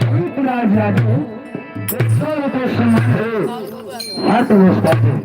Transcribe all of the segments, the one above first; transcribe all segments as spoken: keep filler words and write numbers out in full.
धूपराज यादव, एक सौ रुपये सम्मान है, हाथ उठा के।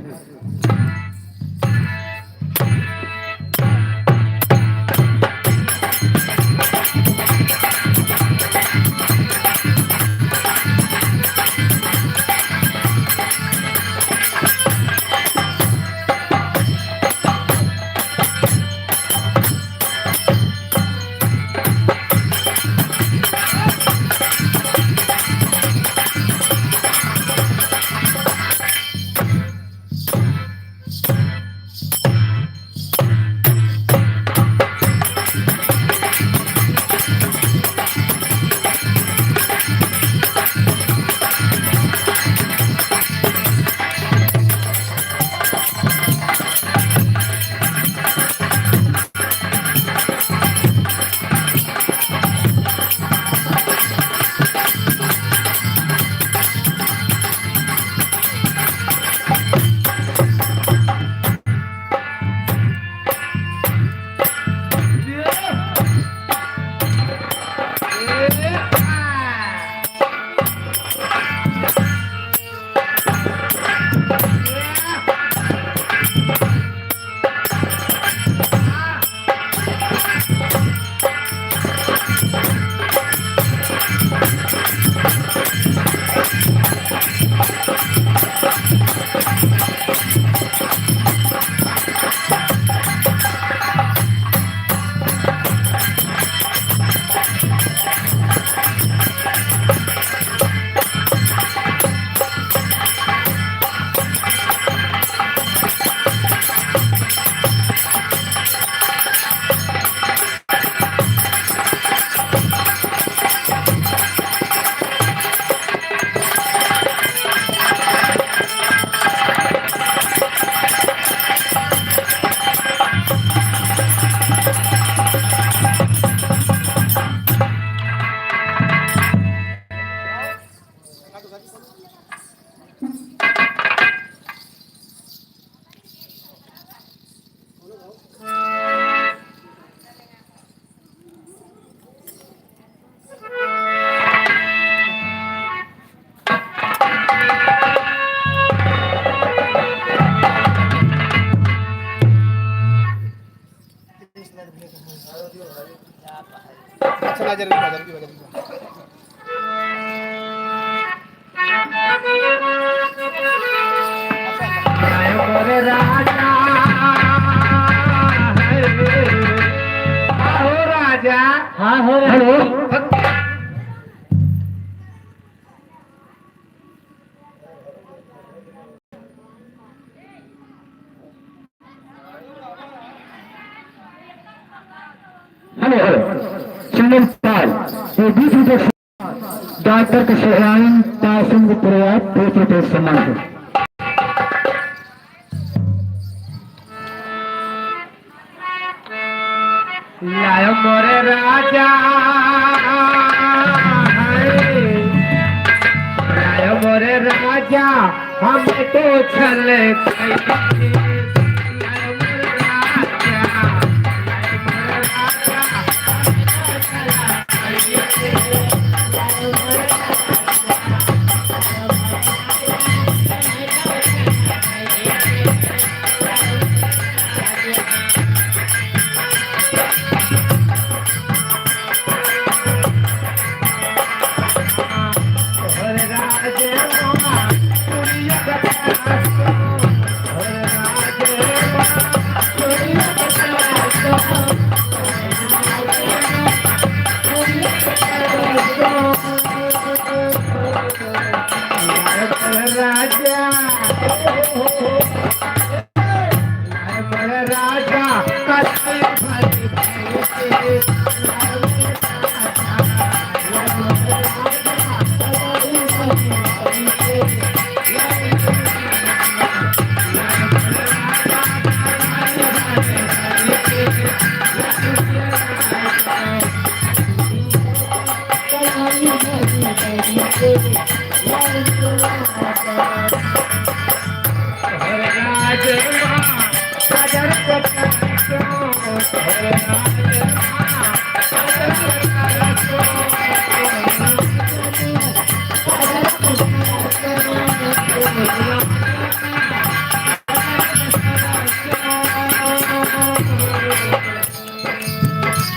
हाँ हो राजा। Hello. Hello, hello. Sunil Pal, ये बीस रुपये डॉक्टर के सुहराइन पासिंग के परिवार, बीस रुपये सम्मान को। लायो मोरे राजा, हाय। लायो मोरे राजा, हम तो छल खाई।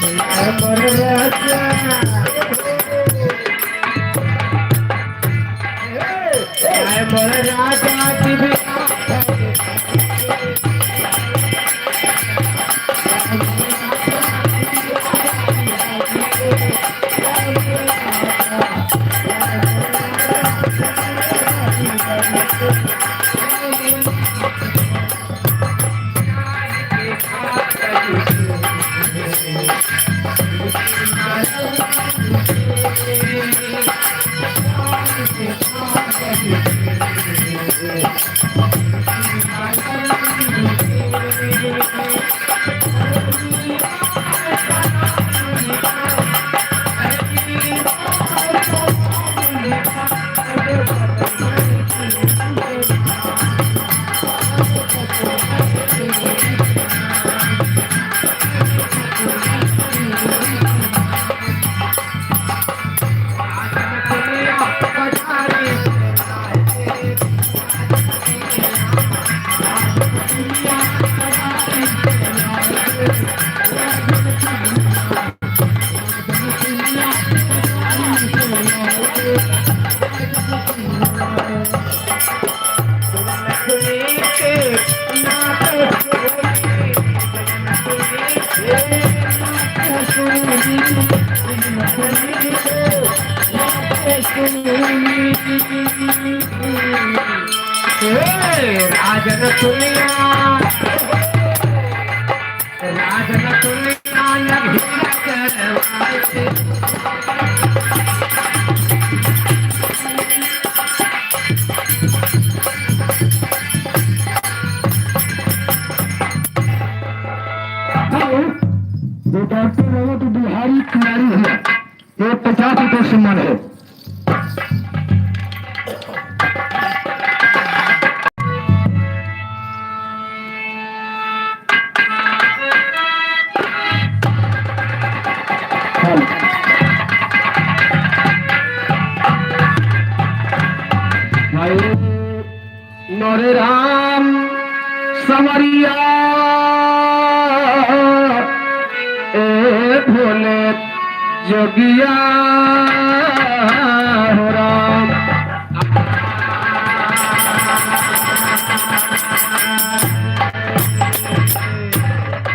लायो मोरे राजा, लायो मोरे राजा, हम तो छल खाई। राजा, राजा, ए, राजन सुनिया, राजन सुनिया, न भीड़ करवाए। हेलो, ये डॉक्टर रहो तो बिहारी तिवारी हुआ। ये पचास रुपये सम्मान है। भाई, नरे राम संवरिया, ए भोले जोगिया हो राम।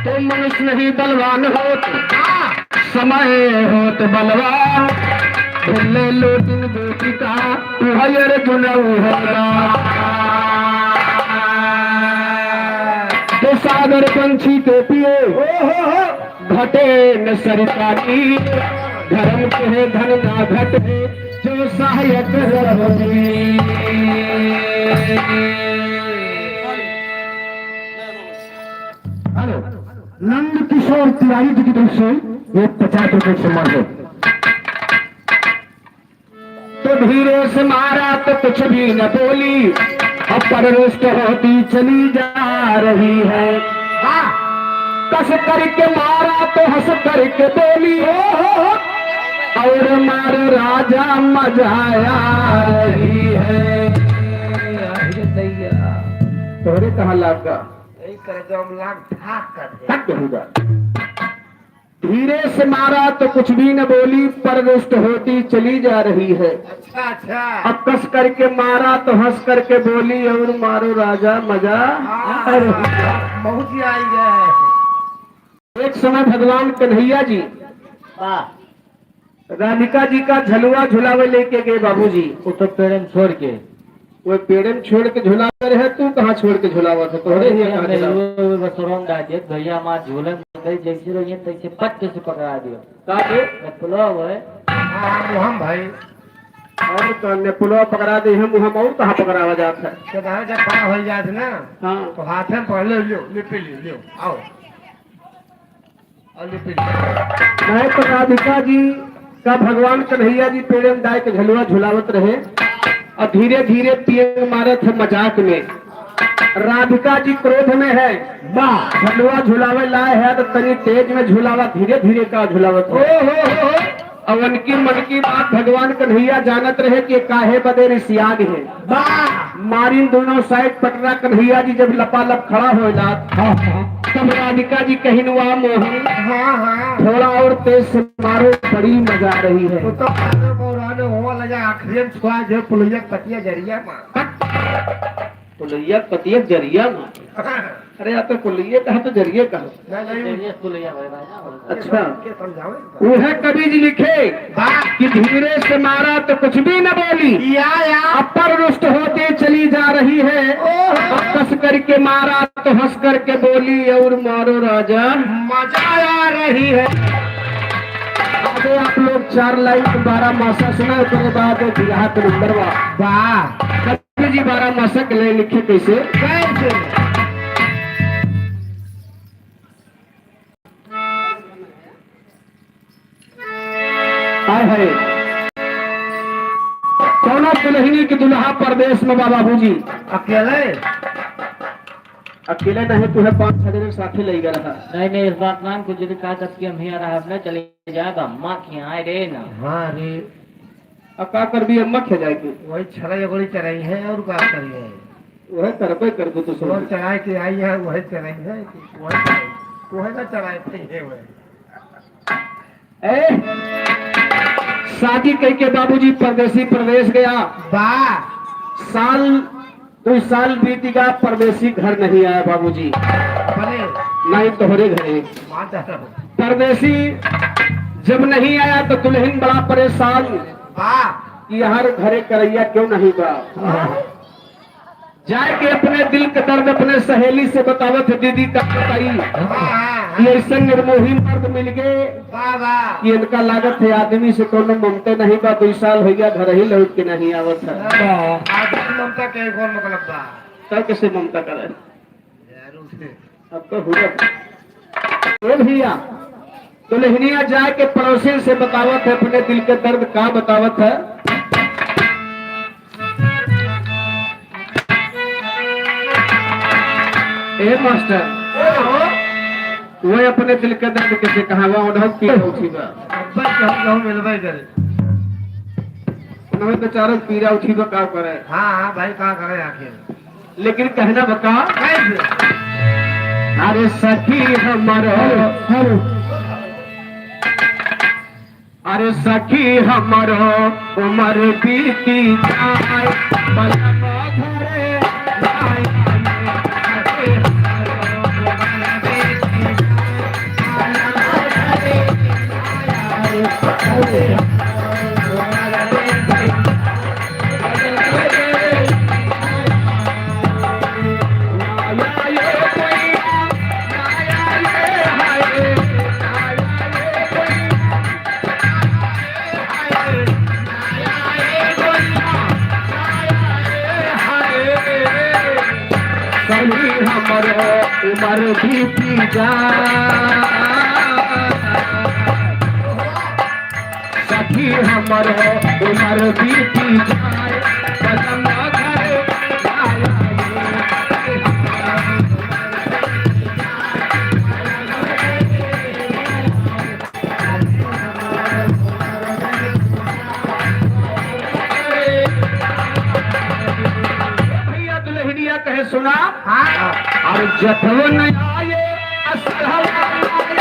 तो मनुष्य नहीं बलवान होत, समय होत बलवान, भूले लोटिन गोपिका, उहै अर्जुन उहै राम। तो सागर पंछी के पिए, घटे न सरिता नीर, धर्म के धन ना घटे, जो सहायक रघुवीर। हेलो। नंद किशोर तिवारी जी की तरफ से ये पचास रुपए सम्मान है। तो धीरे से मारा तो कुछ भी न बोली, अब पर रुष्ट होती चली जा रही है। हाँ। कस करके मारा तो हंस करके बोली, और मारो राजा मजा आ रही है। अरे दैया। तोहरे कहाँ लाग गा? यही कर दो, हम लाग ठाक कर दे। तक होगा। धीरे से मारा तो कुछ भी न बोली, पर रुष्ट होती चली जा रही है। अच्छा, अच्छा। अब कस करके मारा तो हंस करके बोली, और मारो राजा मजा। हाँ, अरे। बहुत ही आई गया है। एक समय भगवान कन्हैया जी वाह। राधिका जी का झलुआ झुलावे लेके गए बाबूजी। वो तो पेड़े में छोड़ के। वो पेड़े में छोड़ के झुलावे रहे, तू कहाँ छोड़ के झुलावत है? तोहरे ही कहाँ झुलावत? वो, वो, वो सरौन डाल दिए, भैया हमार झूलन में गई, जैसे रहिए तैसे पट से पकड़ा दियो। का दे? नेपुलवा वो है। हाँ, हाँ, मुहम भाई। और का नेपुलवा पकड़ा दे, हम, हम और कहाँ पकड़ावा जात है? केदार जब बड़ा हो जात ना, हाँ। तो हाथ में पकड़ ले, लियो, लिपि लियो, लियो, आओ। और लिपि लियो। नहीं तो राधिका जी का भगवान कन्हैया जी पेड़े में डाल के झलुआ झुलावत रहे और धीरे धीरे पियंग मारत है मजाक में। राधिका जी क्रोध में है, वाह। झलुआ झुलावे लाए है तो तनी तेज में झुलावा, धीरे धीरे का झुलावत है। ओ हो हो हो। अब उनकी मन की बात भगवान कन्हैया जानत रहे कि काहे बदे रिसियान है। वाह। मारिन दोनों साइड पटरा कन्हैया जी जब लपालप खड़ा हो जात, हाँ, हाँ। तब राधिका जी कहिन, "वाह मोहन, हाँ, हाँ। थोड़ा और तेज से मारो, बड़ी मजा आ रही है।" तो, तो पागल को रहने हुआ लगा, आखिरी में छुआ जो पुलैया पतिया जरिया माँ। पुलैया पतिया जरिया माँ। अरे यार, तो पुलैया कहा तो जरिया कहा। नहीं, नहीं। जरिया पुलैया भाई, भाई, भाई। अच्छा। के समझावे? वह कवि जी लिखे वाह। कि धीरे से मारा तो कुछ भी न बोली, या, या। अब पर रुष्ट होती चली जा रही है। ओहो। अब कस करके मारा तो हंस करके बोली, और मारो राजा मजा आ रही है। अबे आप लोग चार लाइन तो बारह मासा सुना, उसके बाद बिरहा के नंबर वा। वाह। कवि जी बारह मासा के ले लिखे कैसे? कैसे? हाय हाय। कौनो दुल्हनी के दुल्हा परदेस में बा बाबूजी। अकेले? अकेले नहीं, तुहे पाँच छह जने साथे ले गया रहा। नहीं, नहीं, इस बात ना कुछ यदि कहा तब कि हम हियाँ रहब ना, चले जाब अम्मा के यहाँ रे ना। हाँ रे। अब का करबी अम्मा खे जाए के? वही छला जगोली चराई है और का करी है? वह करबे करबो तो सुबह सुन। चराए के आई है, वही चराई है, वही चराई। वही ना चराए थे, ये वही। ए, शादी कइके बाबूजी परदेसी परदेस गया। बा। साल, दुई साल बीत गया, परदेसी घर नहीं आया बाबूजी। बने। नहीं तोहरे घरे। माता। परदेसी जब नहीं आया तो दुल्हन बड़ा परेशान बा। कि यार घरे करैया क्यों नहीं बा? हाँ। जाए के अपने दिल के दर्द अपने सहेली से बतावत है, दीदी का बताई कि ऐसे निर्मोही मर्द मिल गए कि इनका लागत है आदमी से कोनो ममते नहीं बा। दुई साल हो गया घर ही लौट के नहीं आवत है। आदमी ममता के कौन मतलब बा? तब कैसे ममता करे? अब तो हुआ। ए भैया, दुल्हनिया जाए के पड़ोसिन से बतावत है, अपने दिल के दर्द का बतावत है। ए मास्टर, वो अपने दिल के दर्द कैसे कहावा, उन्हों पीरा उठी बा। अब्बा कहूँ कहूँ मिलबे करे। उन्हों बेचारों पीरा उठी बा, का करे? हाँ, हाँ भाई, का करे आखिर? लेकिन कहना बका, कैसे? अरे सखी हमरो, हेलो, हेलो। अरे सखी हमरो उमर बीती जाए, बलम घरे आए। बीती जाए, सखी हमरो उमर बीती जाए, बलमा घरे आया। भैया दुल्हनिया कहे सुना, हाँ। और जठवन आए, असहवा आए,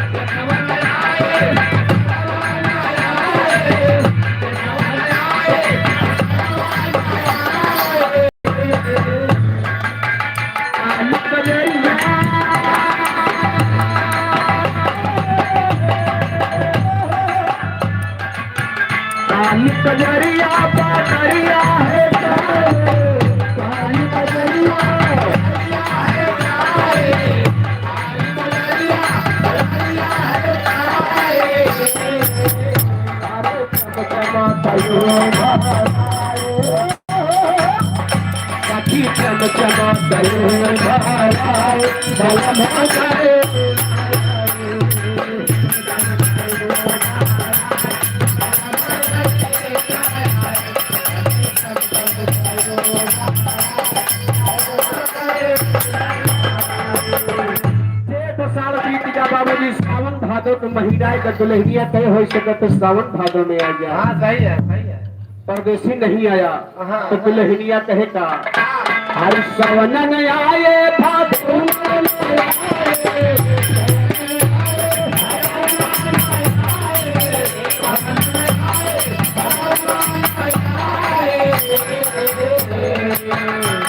जठवन आए, काली कजरिया बदरिया है काली कजरिया। सखी चम चम दलहन भराए, बलमा घरे। डेढ़ साल बीत गया बाबूजी, सावन भादो के महीना है, जब दुल्हनिया तय हो सके तो सावन भादो में आ गया। हाँ, सही है, सही है। परदेसी नहीं आया, हाँ, तो हाँ। दुल्हनिया कहे का, हर सवनन आए भादो।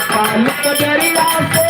काली कजरिया से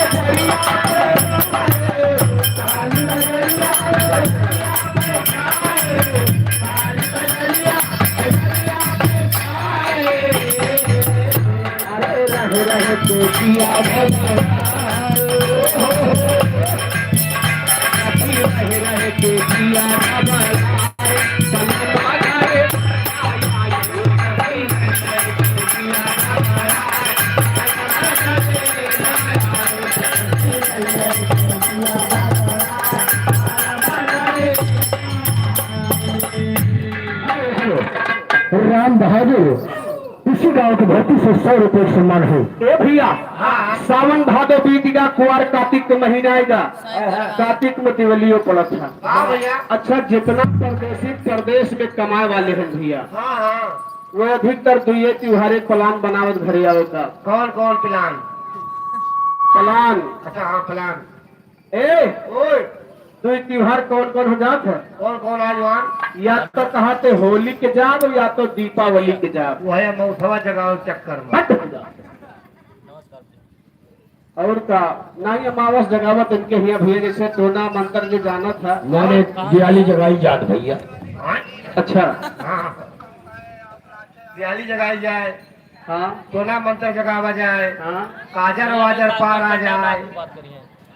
राम बहादुर, इसी गांव की धरती से सौ रुपए का सम्मान है। ए भैया, हाँ। सावन भादो बीत गया, कुआर कार्तिक के महीना आएगा, हाँ। कार्तिक में दिवालियो पड़त है। हाँ भैया। अच्छा, जितना परदेसी परदेश में कमाए वाले हैं भैया, हाँ, हाँ। वो अधिकतर दुइये त्योहारे प्लान बनावत घरे आवे का। कौन कौन प्लान? प्लान। अच्छा, हाँ, प्लान। ए, ओए। दुई त्योहार कौन कौन हो जात है? कौन कौन आज वहाँ? या तो कहा थे होली के जाब, या तो दीपावली के जाब। वही हम उत्सवा जगाओ चक्कर में। हट। और का, नहीं अमावस जगावत इनके हिया भैया, जैसे टोना मंत्र जो जानत है। माने दिवाली जगाई जात भैया। हाँ? अच्छा। हाँ। दिवाली जगाई जाए। हाँ। टोना मंत्र जगावा जाए। हाँ। काजर वाजर पारा जाए।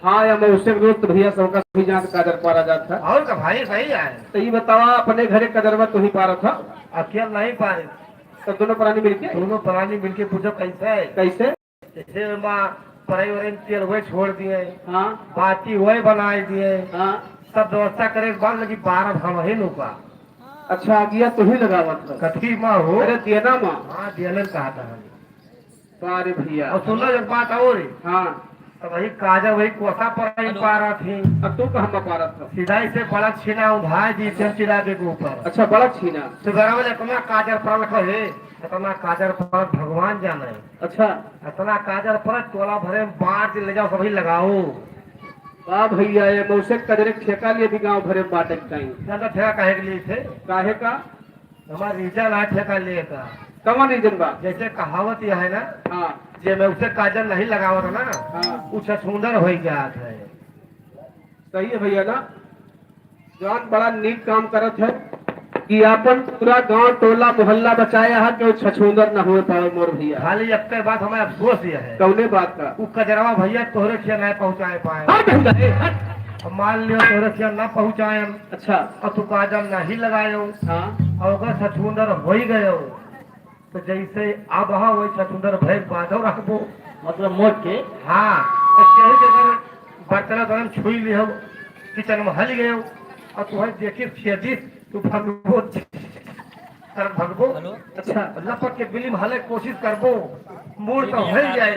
हाँ, या मैं उससे रोज तो भैया सबका सही जात काजर पारा जात है। और का भाई सही है। तो ये बतावा, अपने घरे कजरवा तो ही पारत है? अकेल नहीं पारे। तो दोनों प्राणी मिलके? दोनों प्राणी मिलके पूछो कैसे? कैसे? जैसे माँ पराई वराई में तेल वही छोड़ दिए, हाँ। बाती वही बनाए दिए, हाँ। सब व्यवस्था करे के बाद लेकिन बारह हम ही नुका। अच्छा, आगिया तो ही लगावत है। कथी माँ हो? अरे, दियना माँ। हाँ, दियना कहा था हम। अरे भैया। और सुन लो एक बात और। हाँ। तो वही काजर वही कोसा पर ही पारा थी। अब तू कहाँ पर पारत था? सीधा इसे बड़ा छीना उधार दी चमचीराजे के ऊपर। अच्छा, बड़ा छीना। सुबह वाले इतना काजर पर रखो है, इतना काजर पर भगवान जाने। अच्छा। इतना काजर पर टोला भरे में बांट के ले जाओ, सभी लगाओ। वाह भैया, ये मौसे कजरे के ठेका लिए भी गांव भरे में बांटे के चाहिए। ज्यादा ठेका काहे के लिए थे? काहे का? हमार रीजन आ ठेका लिए का। कवन रीजन बा? जैसे कहावत यह है ना, हाँ। जे में उसे काजर नहीं लगावत ना, हाँ। उ छछूंदर हो जात है। सही है भैया ना, जौन बड़ा नीक काम करत है कि आपन पूरा गांव, टोला, मोहल्ला बचाया है, केहू छछूंदर न हुए पावे मोर भैया। खाली एक बात हमें अफसोस ये है। कौने बात का? उ कजरवा भैया तोहरे खिया नहीं पहुंचाए पाए। हट भैया, ए, हट। अब मान लियो तोहरे खिया ना पहुंचाएम। अच्छा। और तू काजर नहीं लगायो। हाँ। और अगर छछूंदर हो ही गयो, तो जैसे अब हाँ वही छछूंदर भय बाधो रखबो। मतलब मोट के? हाँ। तो केहू के अगर बर्तन वर्तन छुई लिहो, किचन में हल गयो, और तुम्हें देखी फिर दी, तू भगबो, सर भगबो। हेलो। अच्छा, लपक के बिल्ली में हले कोशिश करबो, मूड़ तो हल जाए,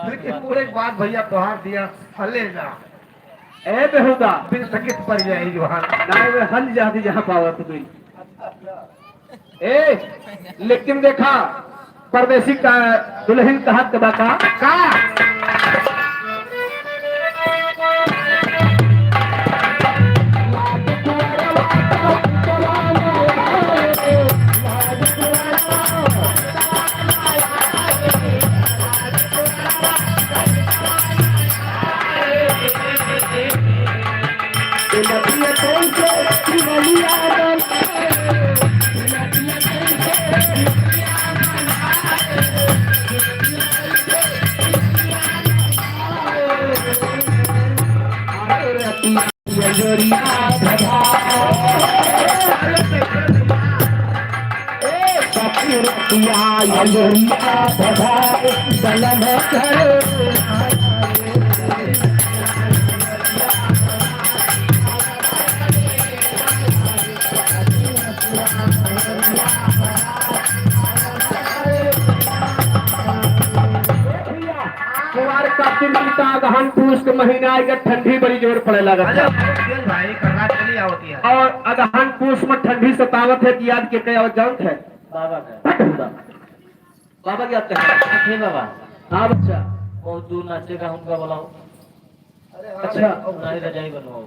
लेकिन मूड़े के बाद भैया तोहार दिया हले जा। ए बेहुदा। बिन सकित पर जाए जो हाल। ना वे हल जाती जहाँ पावत बिन। ए, लेकिन देखा, परदेसी का दुल्हन कहत बा का? का? कुवार का दिन बीता, अगहन पूस के महीना आइगा, ठंडी बड़ी जोर पड़े लागत है। अरे, भाई, कहाँ चली आवत है? और अगहन पूस में ठंडी सतावत है कि याद के कहे आवत जानत है? बाबा का। हट हुआ। बाबा की याद कहे। ठीक है बाबा। हाँ बच्चा। बहुत दूर नाचे का हमका बुलाओ। अरे हाँ, अच्छा। नहीं रजाई बनवाओ।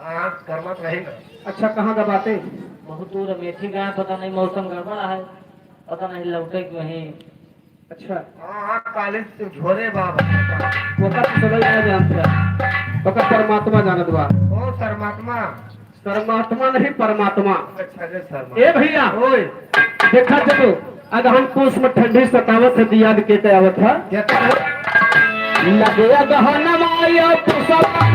हाँ, गरमात रही ना। अच्छा, कहाँ का बात है? बहुत दूर अमेठी गए, पता नहीं मौसम गड़बड़ है, पता नहीं लौटे कि वहीं। अच्छा। हाँ, हाँ, काले से झोरे बाबा। ओकर तो समझ आ जानत है। ओकर परमात्मा जानत बा। ओ, परमात्मा। परमात्मा नहीं, परमात्मा। अच्छा, जय शर्मा। ए भैया, ओए। देखा जब अगहन पूस में ठंडी सतावत है, दियाद के ते आवत है। क्या तो? लगे अगहन माया पूसवा।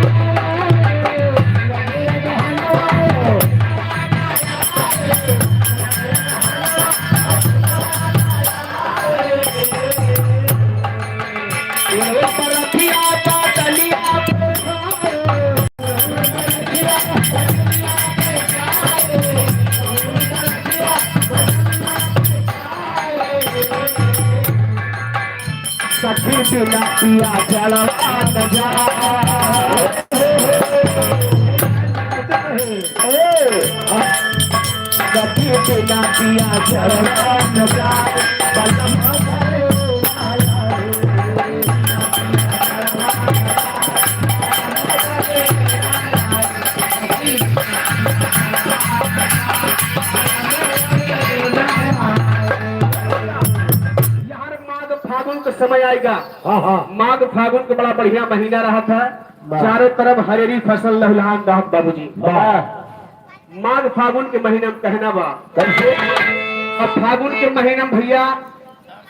सखी बिना पिया जलवा न जा। ए, सखी बिना पिया जलवा न जा। बलम यार, माघ फागुन के समय आइगा। हाँ, हाँ। माघ फागुन के बड़ा बढ़िया महीना रहत है। वाह। चारों तरफ हरेरी फसल लहलहान रहत बाबूजी। वाह। माघ फागुन के महीना में कहना बा। कैसे? अब फागुन के महीना में भैया,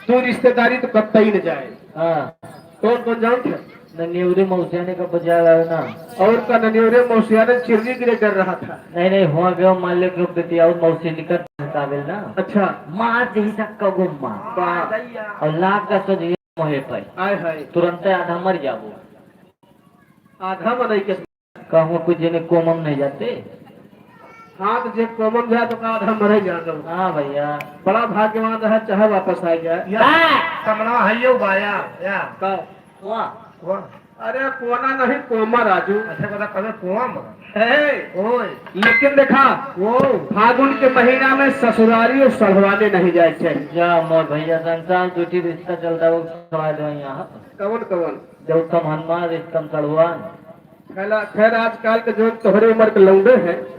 तू रिश्तेदारी तो कतई न जाए। हाँ। कौन कौन जानत है? ननियौरे मौसिया ने कब बजा रहा है ना? और का ननियौरे मौसिया ने चिरनी गिरे कर रहा था। नहीं, नहीं, हुआ गयो, मान लो कि बेटी और मौसी निकट काबिल ना। अच्छा। माँ जैसा कगो माँ। वाह। और लाख का सज मोहे पाई। आय हाय। तुरंत आधा मर जाबो। आधा मनई के कहूँ कुछ जने कोमम नहीं जाते। हाँ, तो जे कोमम जाए तो का आधा मरे जाए तो। हाँ भैया। बड़ा भाग्यवान रहा, चाहे वापस आ जाए। या हाँ। कमला है यो बाया, या। का? वाह। वाह। अरे कोना नहीं, कोमा राजू। अच्छा, बता कबे कोम। हे। ओए। लेकिन देखा, ओ। फागुन के महीना में ससुरारी और सढ़वाने नहीं जाए चाहिए। जा मोर भैया, संसार दूठी रिश्ता चलता, वो सवाल हो यहाँ। कवन कवन? जब कम हनुमान, रिश्तम सढ़वान। खैला-, खैर, आजकल के जो तोहरे उम्र के लौंडे हैं,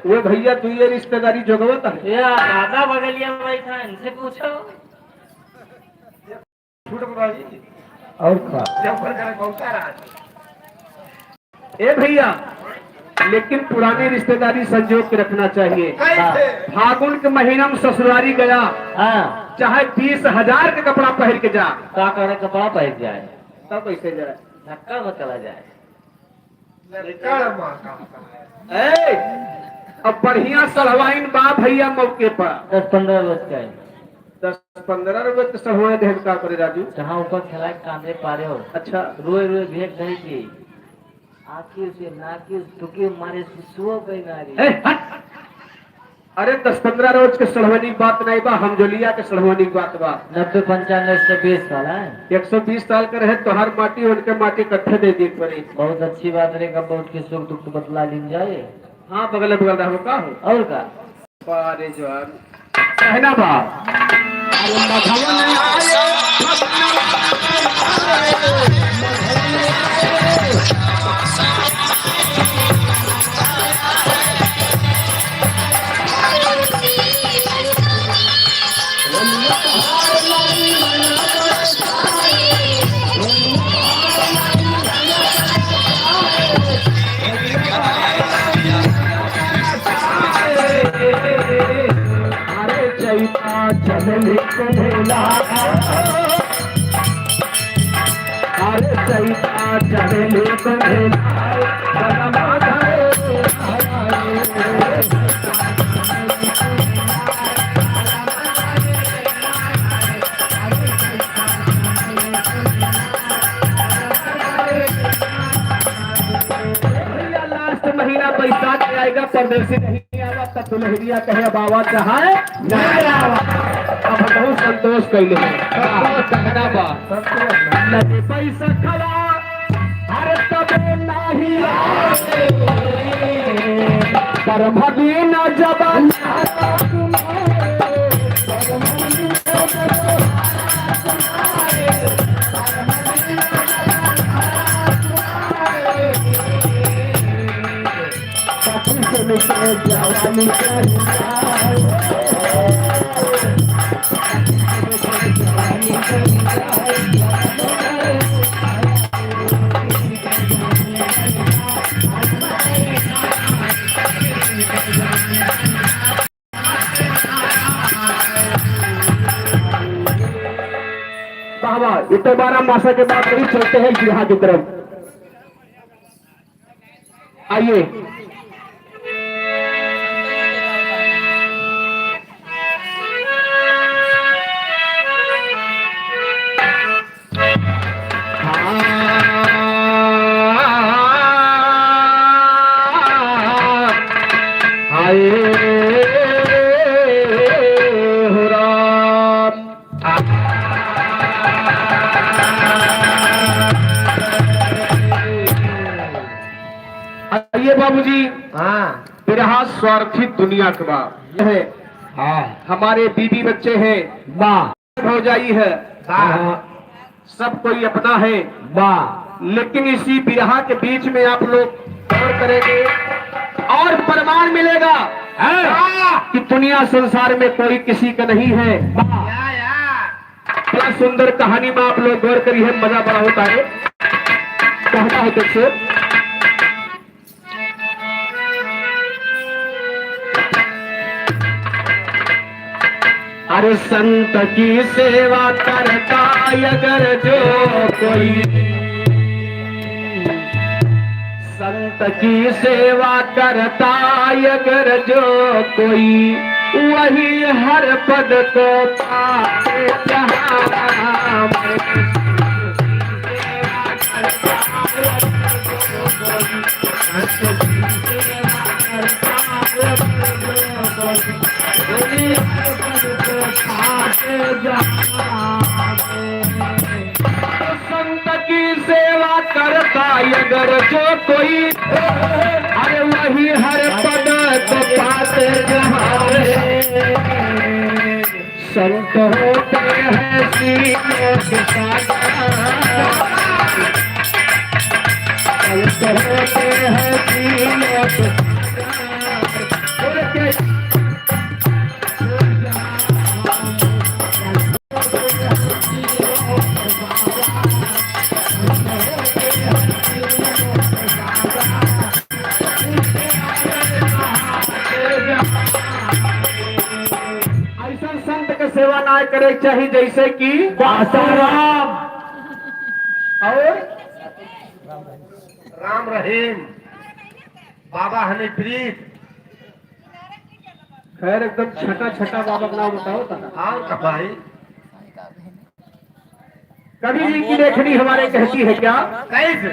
वो भैया तू ये रिश्तेदारी जोगवत है। या दादा बगलिया में बैठा है, इनसे पूछो। छूट भाई। और का? जब पर करे मौका रहा। ए भैया, लेकिन पुरानी रिश्तेदारी संजोग के रखना चाहिए। कैसे? फागुन के महीना में ससुरारी गया, हाँ। चाहे बीस हजार के कपड़ा पहन के जा। का करे कपड़ा पहन जाए? तब कैसे जाए? धक्का में चला जाए। लड़का माँ का। ए, अब बढ़िया सढ़वाइन बा भैया मौके पर। दस पन्द्रह रोज का है। दस पन्द्रह रुपये के सड़वानी देहन का करे राजू? जहाँ ऊपर खेलाए कांदे पारे हो। अच्छा। रोए रोए भेंट धरी की। आखिर से नाकिस टुकी मारे सुसुओ पे ना रही। ए, हट! अरे, दस पन्द्रह रोज के सड़वानी की बात नहीं बा, हम जोलिया के सड़वानी की बात बा। नब्बे पंचानवे एक सौ बीस साल है। एक सौ बीस साल के रहे तोहार माटी, उनके माटी इकट्ठे दे दिए पड़े। बहुत अच्छी बात रे, कब बहुत के सुख दुख तो बतला लीन जाए। हाँ, बगल बगल रहो का हो? और का? अरे जवान, कहना बा। अरे मधवन आए, अरे चैता चमेली को भेला, अरे चैता चमेली को भेला, भैया, लास्ट महीना बैसाख के आएगा, परदेसी नहीं आवा, तब दुल्हनिया कहे, "अब आवा चाहे नहीं आवा।" अब बहुत संतोष कैले हैं। संतोष कहना बा। नहीं पैसा खड़ा, अरे तब नहीं आवे। कर्म बिना जब वाह, वाह, इतने बारह मासा के बाद वही चलते हैं बिरहा की तरफ। आइए। हाय हो राम। आइए बाबूजी। हाँ। बिरहा स्वार्थी दुनिया के बा। है। हाँ। हमारे बीबी बच्चे हैं। बा। भौजाई है। बा। हाँ। सब कोई अपना है। बा। लेकिन इसी बिरहा के बीच में आप लोग गौर करेंगे और प्रमाण मिलेगा, है, कि दुनिया संसार में कोई किसी का नहीं है। बा। या, या। बड़ा सुंदर कहानी में आप लोग गौर करिए, मजा बड़ा होता है। कहना है तुझसे। अरे संत की सेवा करता अगर जो कोई, संत की सेवा करता अगर जो कोई, वही हर पद को पाए जहाँ में। संत की सेवा करता अगर जो कोई, अरे वही हर पद को पाते जहाँ में। संत होते हैं सीलों के सागर। संत होते हैं सीलों के सागर। ऐसन संत के सेवा ना करे के चाही, जैसे कि आसाराम और राम रहीम, बाबा हनीप्रीत। खैर, एकदम छटा छटा बाबा का नाम बताओ तना। और का भाई? कवि जी की लेखनी हमारे कहती है क्या? कैसे?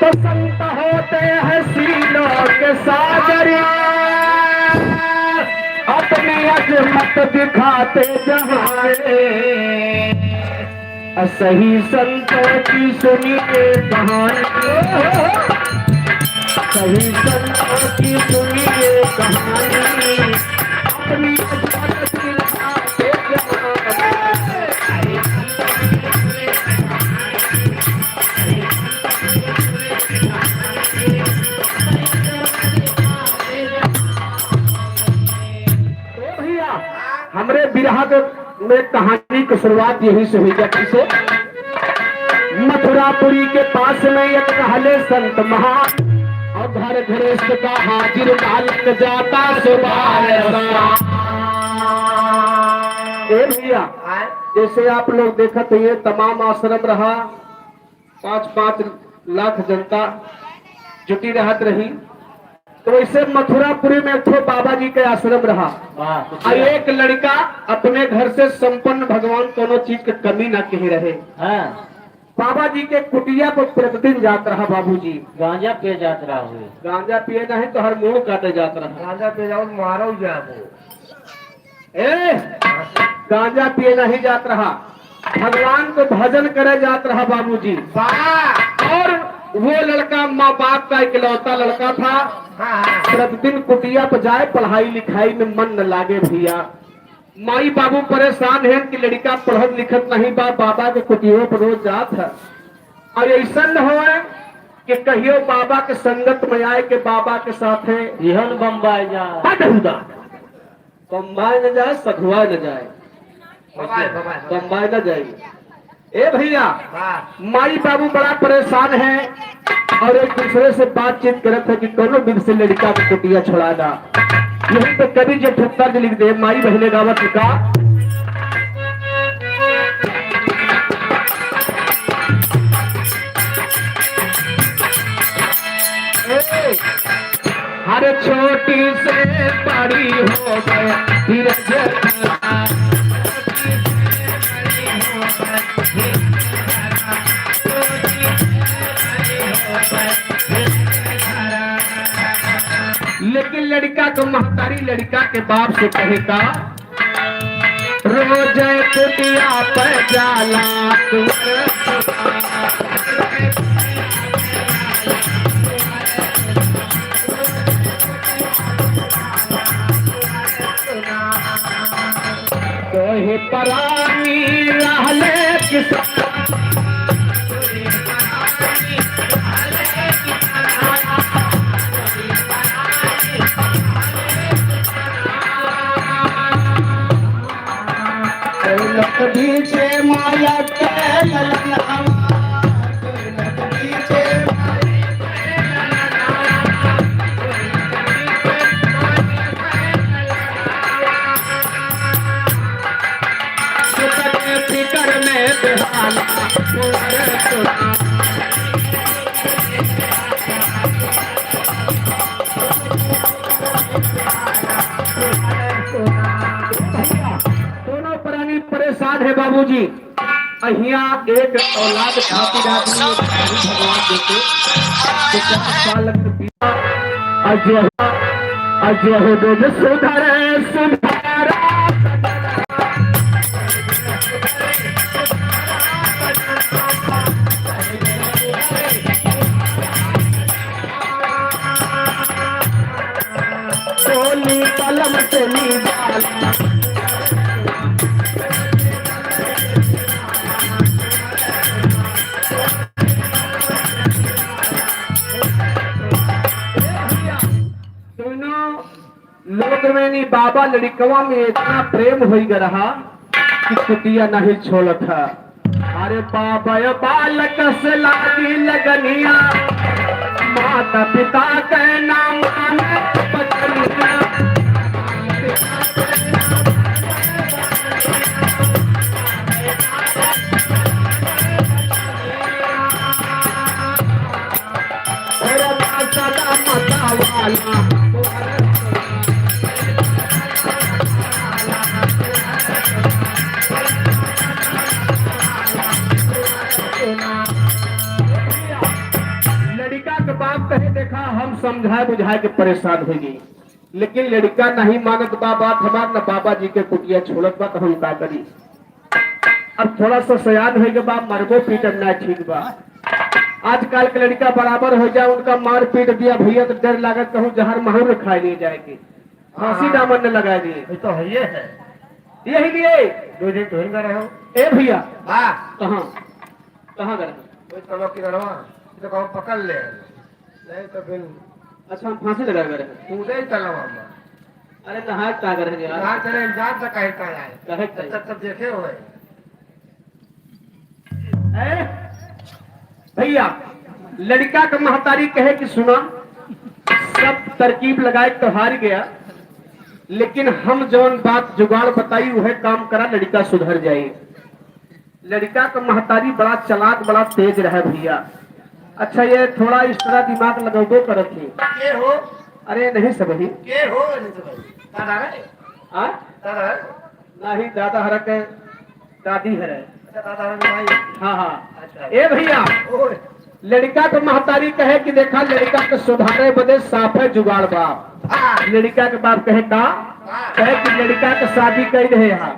तो संत होते हैं सीलों के सागर, अपनी अजमत दिखाते जहां में। सही संतों की सुनिए कहानी, सही संतों की सुनिए कहानी, अपनी अजमत दिखाते जहां में। तो भैया, हमरे बिरहा के में कहानी की शुरुआत यहीं से हुई। कैसे? मथुरापुरी के पास में एक रहले संत महान, और घर गृहस्थ का हाजिर मालक जाता सुबार सा। ए भैया, जैसे आप लोग देखत हैं, ये तमाम आश्रम रहा, पाँच पाँच लाख जनता जुटी रहत रही। तो वैसे मथुरापुरी में एक ठो बाबा जी के आश्रम रहा। वाह, आ एक लड़का अपने घर से संपन्न, भगवान कोनो चीज के कमी ना कहे रहे। हाँ। बाबा जी के कुटिया पर प्रतिदिन जात रहा बाबूजी। गांजा पिए जात रहा हुए। गांजा पिए नहीं तो हर मुंह काटे जात रहा। गांजा पिए जाओ तो मारो जाबो। ए, गांजा पिए नहीं जात रहा, भगवान को भजन करे जात रहा बाबूजी। वाह। और वो लड़का माँ बाप का इकलौता लड़का था। हाँ, हाँ। प्रतिदिन कुटिया पर जाए, पढ़ाई लिखाई में मन न लागे भैया। माई बाबू परेशान हैं कि लड़का पढ़त लिखत नहीं बा, बाबा के कुटियो पर रोज जात है। और ऐसा न होए कि कहियो बाबा के संगत में आए के बाबा के साथ है। यहन बम्बई जा। बंद हुदा। बम्बई न जाए, सधुआ न जाए। बम्बई, बम्बई, बम्बई। बम्बई न जाए। ए भैया, हाँ। माई बाबू बड़ा परेशान है और एक दूसरे से बातचीत करत है कि कोनो विधि से लड़का के कुटिया छोड़ा दा। यही तो कवि जी ठुक्कर जी लिख दे, माई बहने गावत का। ए, हर छोटी से बड़ी हो गए, धीरज धरा। लेकिन लड़का के महतारी लड़का के बाप से कहे का, रोज कुटिया पर जाला कुंवर। कोई परानी रहले किसान। दौलत बीचे माया के ललन हमार, दौलत बीचे माया के ललन हमार। सुतने फिकर में बेहाल, सुना। दोनों प्राणी परेशान है बाबूजी। अहिया एक औलाद खातिर आदमी एक भाई भगवान देते, तो चार साल अगर बीत अजय, अजय हो गए सुधरे सुधारा। टोली कलम टोली वाला। दोनों लोग में नी बाबा लड़िकवा में इतना प्रेम होई ग रहा कि कुटिया नहीं छोड़त है। अरे बाबा, ये बालक से लागी लगनिया, माता पिता के नाम माने बचनिया। अरे बादशाह मतावाला। बाप कहे, "देखा, हम समझाए बुझाए के परेशान होइ गई, लेकिन लड़िका नहीं मानत बा बात हमार, न बाबा जी के कुटिया छोड़त बा, तो हम का करी?" अब थोड़ा सा सयान होइ गए बा, मरबो पीटब ना ठीक बा। आजकल के लड़िका बराबर होइ जाए, उनका मार पीट दिया भइया, तो डर लागत कहूँ जहर माहुर खाए लिए जाए के। फांसी हाँ। दामन में लगा दिए। ये तो है, ये है। यही लिए। दो दिन तो हिंगा रहे हो। ए भइया। वाह। कहाँ? कहाँ गए? वही तलो किनारवा। ये तो कहूँ पकड़ ले। नहीं तो फिर अच्छा, हम फांसी लगा गए रहे। कूदे ही तलवा में। अरे, नहाए का गए रहे यार? नहाए चले, इल्जाम से कहे का आए। कहे का तब, तब देखे हुए। ए, भइया, लड़िका के महतारी कहे कि सुना, सब तरकीब लगाए तो हार गया, लेकिन हम जौन बात जुगाड़ बताई, वह काम करा, लड़िका सुधर जाए। लड़िका के महतारी बड़ा चालाक, बड़ा तेज रहे भइया। अच्छा, ये थोड़ा इस तरह दिमाग लगौबो करत ही। के हो? अरे नहीं सब ही। के हो? नहीं सब ही। दादा है? हाँ? दादा है? नहीं, दादा हरा के दादी है। अच्छा, दादा हरा के माई। हाँ, हाँ। अच्छा। ए भइया, ओए। लड़िका के महतारी कहे कि देखा, लड़िका के सुधारे बदे साफे जुगाड़ बा। हाँ। लड़िका के बाप कहे का? हाँ। कहे कि लड़िका के शादी कइ दे हा।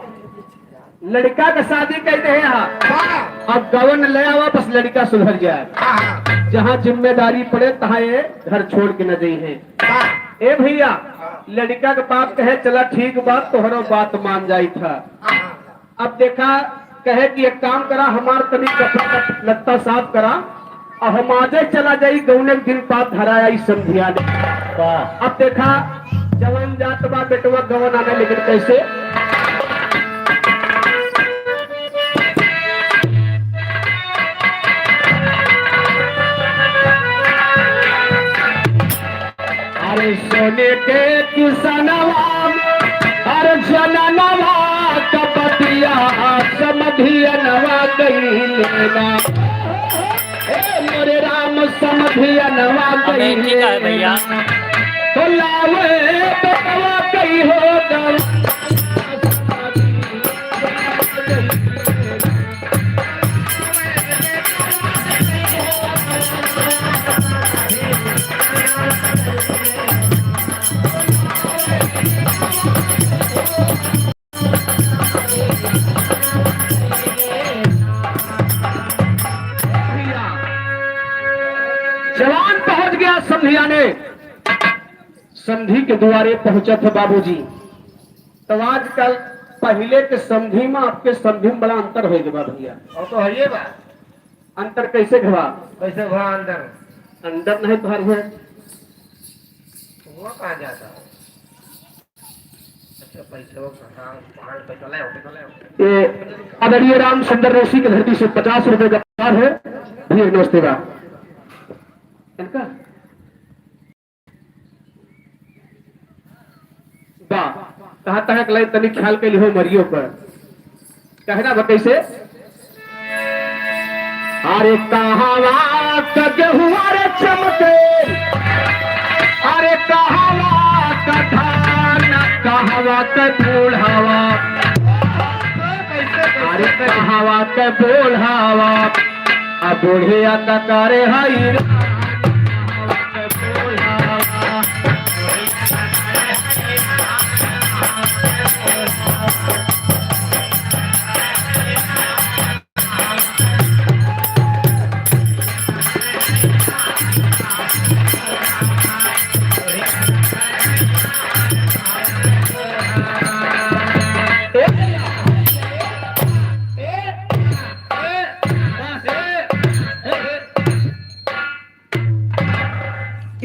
लड़िका के शादी कइ दे हा। हाँ। अब गवन ले आवा, बस लड़िका सुधर जाए। हाँ। जहाँ जिम्मेदारी पड़े, तहाँ ये घर छोड़ के न जइहे। हाँ। ए भइया, हाँ। लड़िका के बाप कहे, "चला ठीक बात, तोहरो बात मान जाई था।" हाँ। अब देखा, कहे कि एक काम करा, हमार तनी कपड़ा लत्ता साफ करा, और हम आजे चला जाई, गौने के दिन पाप धरा आई समधिया ने। वाह। अब देखा, जवन जात बा बेटवा गवन आने, लेकिन कैसे? अरे सोने के किसनवा, अरे जननवा कपतिया, समधियनवा कइले ना। ए मोरे राम, समधियनवा अबे, ठीक है कइले भैया। ना। तो लावे बेटवा कई हो गवा। जवान पहुंच गया समधिया ने, समधी के दुआरे पहुंचत है बाबूजी। तो आजकल पहिले के समधी में आपके समधी में बड़ा अंतर होइ गवा भइया। और तो है ये बात। अंतर कैसे घवा? कैसे घवा अंदर? अंदर नहीं भर है। वो कहाँ जाता है? अच्छा, पैसे वो कहाँ? कहाँ पैसा लाए हो? पैसा लाए हो? ये आदरणीय राम सुंदर रोशी की धरती से पचास रुपए का उपहार है। भैया नमस्ते बा। इनका बा, कहाँ तक ले तनी ख्याल के लिहो मरियो पर। कहना बा कैसे? अरे कहवा क गेहुआ रे चमके, अरे कहवा क धान, कहवा क बूढ़ावा, अरे कहवा क बूढ़ावा, आ बुढ़िया का करे हई रे।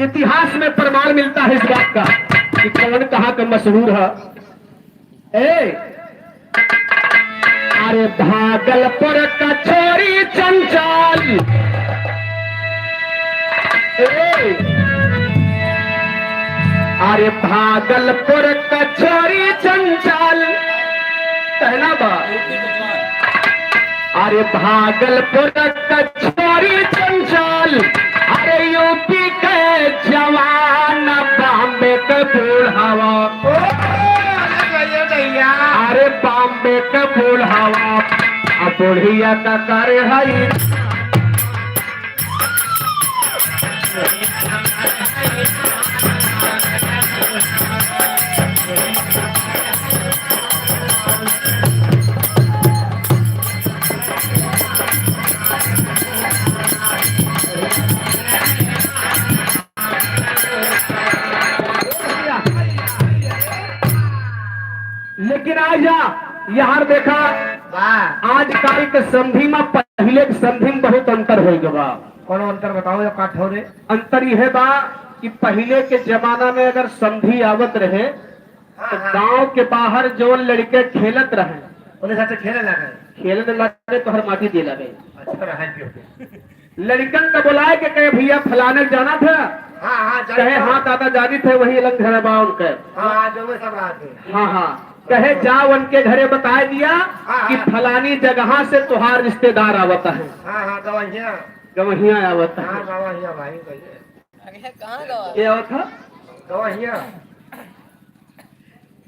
इतिहास में प्रमाण मिलता है इस बात का कि कौन कहाँ का मशहूर है। ए, अरे भागलपुर का छोरी चंचल, ए, अरे भागलपुर का छोरी चंचल, कहना बा। अरे भागलपुर का छोरी चंचल, अरे यूपी के जवान, बॉम्बे के बूढ़ावा। ओ, अरे भैया, भैया। अरे बॉम्बे के बूढ़ावा, आ बुढ़िया का करे हई। लेकिन आज या, यार देखा, वाह। आजकल के समधी मा पहिले के समधी मा बहुत अंतर होइ गवा। कौन अंतर बताओ या का ठो रे? अंतर यह बा कि पहिले के जमाना में अगर समधी आवत रहे, हाँ, तो हाँ। गांव के बाहर जौन लड़के खेलत रहे, उन्हें साथे खेले लागे। खेले न लागे, तोहर माटी दे लागे। अच्छा रहा है क्यों? लड़कन का बुलाए के कहे, "भैया, फलाने के जाना था?" हाँ, हाँ, जाना कहे, था। "हाँ दादा, जानी थे, वही अलग घर बा उनके।" हाँ, हाँ, जो वे सब रहा थे। हाँ, हाँ। कहे, "जा उनके घरे बताए दिया हाँ, कि हाँ। फलानी जगह से तोहार रिश्तेदार आवत है।" हाँ, हाँ, गवहिया। गवहिया आवत है। हाँ, गवहिया भाई, भैया। अरे, कहाँ गवा? क्या आवत है? गवहिया।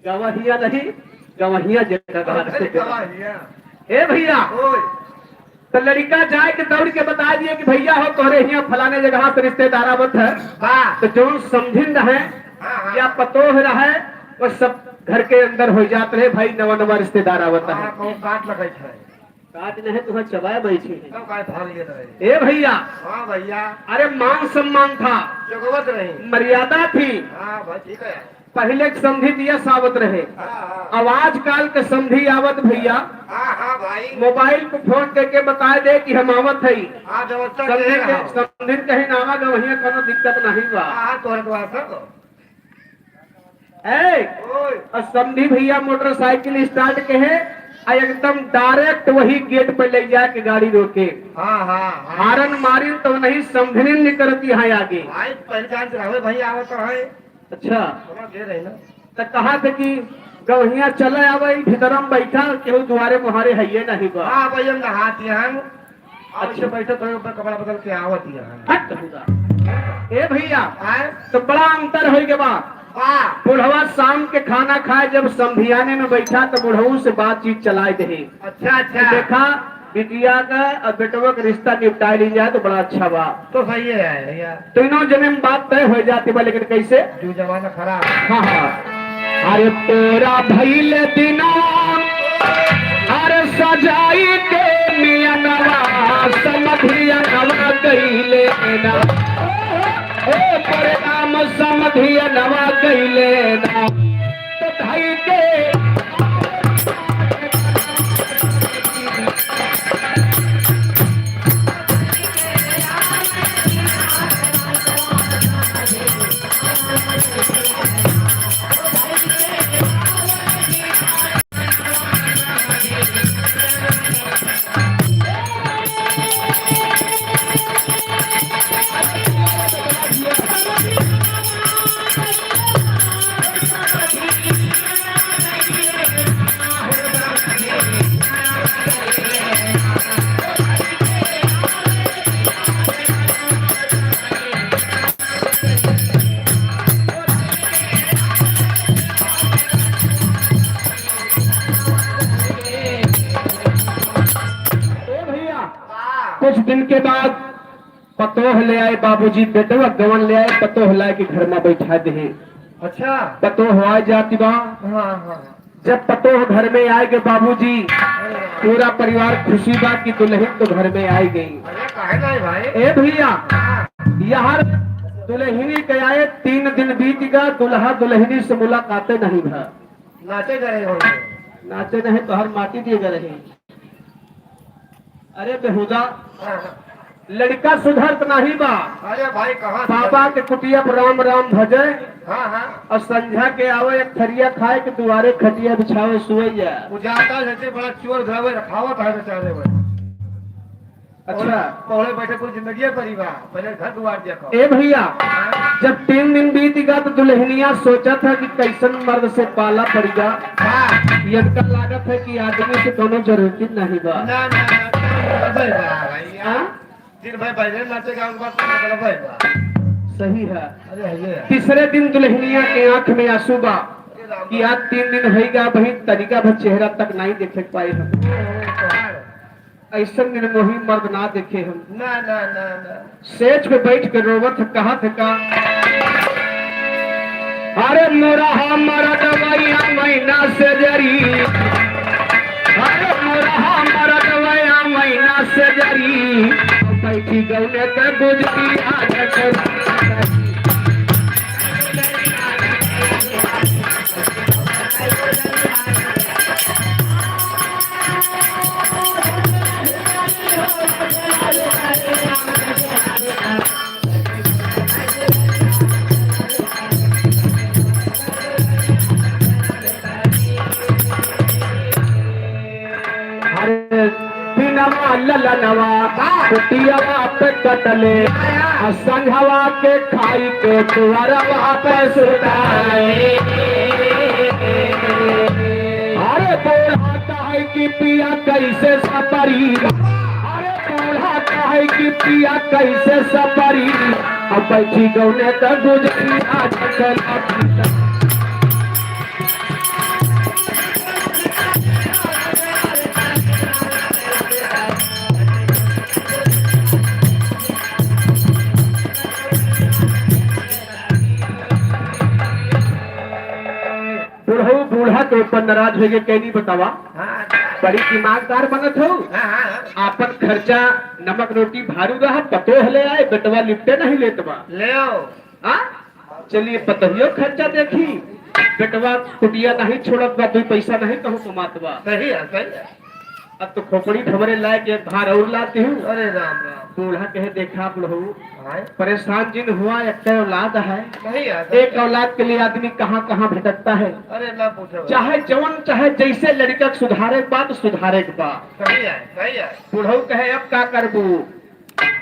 गवहिया नहीं, गवहिया जगह अरे, से। गवहिया। ए भैया, ओए। तो लड़का जाए के दौड़ के बता दिए कि भैया हो, तोहरे हियाँ फलाने जगह से रिश्तेदार आवत है। वाह। तो जौन समधिन रहे हाँ, हाँ। या पतोह रहे, वो सब घर के अंदर हो जात रहे, भाई नवा नवा रिश्तेदार आवत है। हाँ, बहुत काट लगै छै। काट नहीं, तुम्हें चबाए बैठी है। तब काय भाग लेत रहे। ए भैया। हाँ भैया। अरे मान सम्मान था। जगवत रही। मर्यादा थी। हाँ भाई, ठीक है। पहिले के समधी दिया सावत रहे। हाँ, हाँ। अब आजकल के समधी आवत भैया, हाँ, हाँ, भाई। मोबाइल पे फोन करके बता दे कि हम आवत हई। हाँ, व्यवस्था समधी के के, रहा। समधी कहीं ना आवा, वहीं कोनो दिक्कत नहीं बा। हाँ, हाँ, तोहरे द्वार से तो। ए, ओए। और समधी भैया मोटरसाइकिल स्टार्ट के है, आ एकदम डायरेक्ट वही गेट पे ले जाके गाड़ी रोके। हाँ, हाँ, हाँ। हारन मारिन तो नहीं समधिन निकरती है आगे। भाई, पहचान से रहे, भाई, आवत रहे। अच्छा। थोड़ा देर है ना। त कहा थे कि गवहिया चले आवे, भीतर में बैठा, केहू दुआरे मुहारे हइये नहीं बा। हाँ, भाई, हम नहाती हैं। अब अच्छा। इसे बैठे थोड़े ऊपर कपड़ा बदल के आवत ही हैं। हट हुआ। ए भैया, आए? तो बड़ा अंतर होइ गवा। वाह। बुढ़वा शाम के खाना खाए, जब समधियाने में बैठा, तो बुढ़ऊ से बातचीत चलाए दे। अच्छा, अच्छा। देखा, बिटिया का और बेटवा का रिश्ता निपटाए ली जाए तो बड़ा अच्छा बा। तो सही है यार, भैया। तीनों जने में बात तय हो जाती बा, लेकिन कैसे? जो जमाना खराब। हाँ, हाँ। अरे तोरा भइल दिना, अरे सजाई के मियनवा, समधियनवा गइले ना। ओ तोरे राम समधियनवा गइले ना। तो धई के ए भैया, कुछ दिन के बाद पतोह ले आए बाबूजी, बेटवा गवन ले आए, पतोह लाए के घर में बैठा दे। अच्छा। पतोह आ जाती बा। हाँ, हाँ। जब पतोह घर में आए के बाबूजी, पूरा परिवार खुशी बा कि दुल्हन तो घर में आई गई। अरे, काहे नहीं भाई? ए भैया, हाँ। यार दुल्हनी के आए तीन दिन बीत गा, दुल्हा दुल्हनी से मुलाकातें नहीं भा। नाचे गए हो? नाचे नहीं, तोहर माटी दिए गए रहे। अरे बेहुदा, हाँ, हाँ। लड़का सुधरत नहीं बा। अरे भाई, कहाँ से? बाबा के कुटिया पर राम राम भजे। हाँ, हाँ। और संझा के आवे एक थरिया खाए के दुआरे खटिया बिछावे सोए जाए। वो जाता जैसे बड़ा चोर घरावे रखावत है बेचारे वो। अच्छा। पहले बैठे पूरी जिंदगी परिवार, पहले घर दुआर देखो। ए भैया, हाँ। जब तीन दिन बीत गया तो दुल्हनिया सोचा था कि कैसन मर्द से पाला पड़ गया। हाँ। ये इनका लागत है कि आदमी से कोनो जरूरत ही नहीं बा। ना, ना, ना, ना, ना, ना, भैया। हाँ? दिन भर बैठे नाचे गाँव के बात करने वाला भाई बा। सही है। अरे, है ये। तीसरे दिन दुल्हनिया के आँख में आंसू बा अरे राम कि राम। आज तीन दिन होइगा, बहिन तनिका भर चेहरा तक नहीं देखे पाए हम। ओ, तो है। ऐसन निर्मोही मर्द ना देखे हम। ना, ना, ना, ना। सेज पे बैठ के रोवत कहत का, "अरे मोरहा मरद वैया मैना से जरी, अरे मोरहा मरद वैया मैना से जरी, बैठी गौने के गुजरी आज करी।" लनवा कुटियवा पे कटले, आ संझवा के खाई के दुअरवा पे सुताले। अरे बूढ़ा कहे कि पिया कैसे सपरी, अरे बूढ़ा कहे कि पिया कैसे सपरी, अब बैठी गौने त गुजरिया जंगल। बुढ़ऊ बूढ़ा के ऊपर नाराज होइगे, कहनी बतावा। हाँ। बड़ी दिमागदार बनत हो। हाँ, हाँ, हाँ। आपन खर्चा नमक रोटी भारू रहा, पतोह ले आए, बेटवा लिपटे नहीं लेत बा। ले आओ। हाँ? चलिए, पतोहियो खर्चा देखी, बेटवा कुटिया नहीं छोड़त बा, दुई पैसा नहीं कहूँ कमात बा। सही है, सही है। अब तो खोपड़ी भवरे लायक एक भार और लाती हूँ। अरे राम राम। बूढ़ा कहे, देखा बुढ़ऊ, हाँ? परेशान जिन हुआ, एक औलाद है। सही है, सही एक है। औलाद के लिए आदमी कहाँ कहाँ भटकता है। अरे ना पूछो। चाहे जवन चाहे जैसे लड़का के सुधारे के बा तो सुधारे के बा। सही है, सही है। बुढ़ऊ कहे, अब का करबू?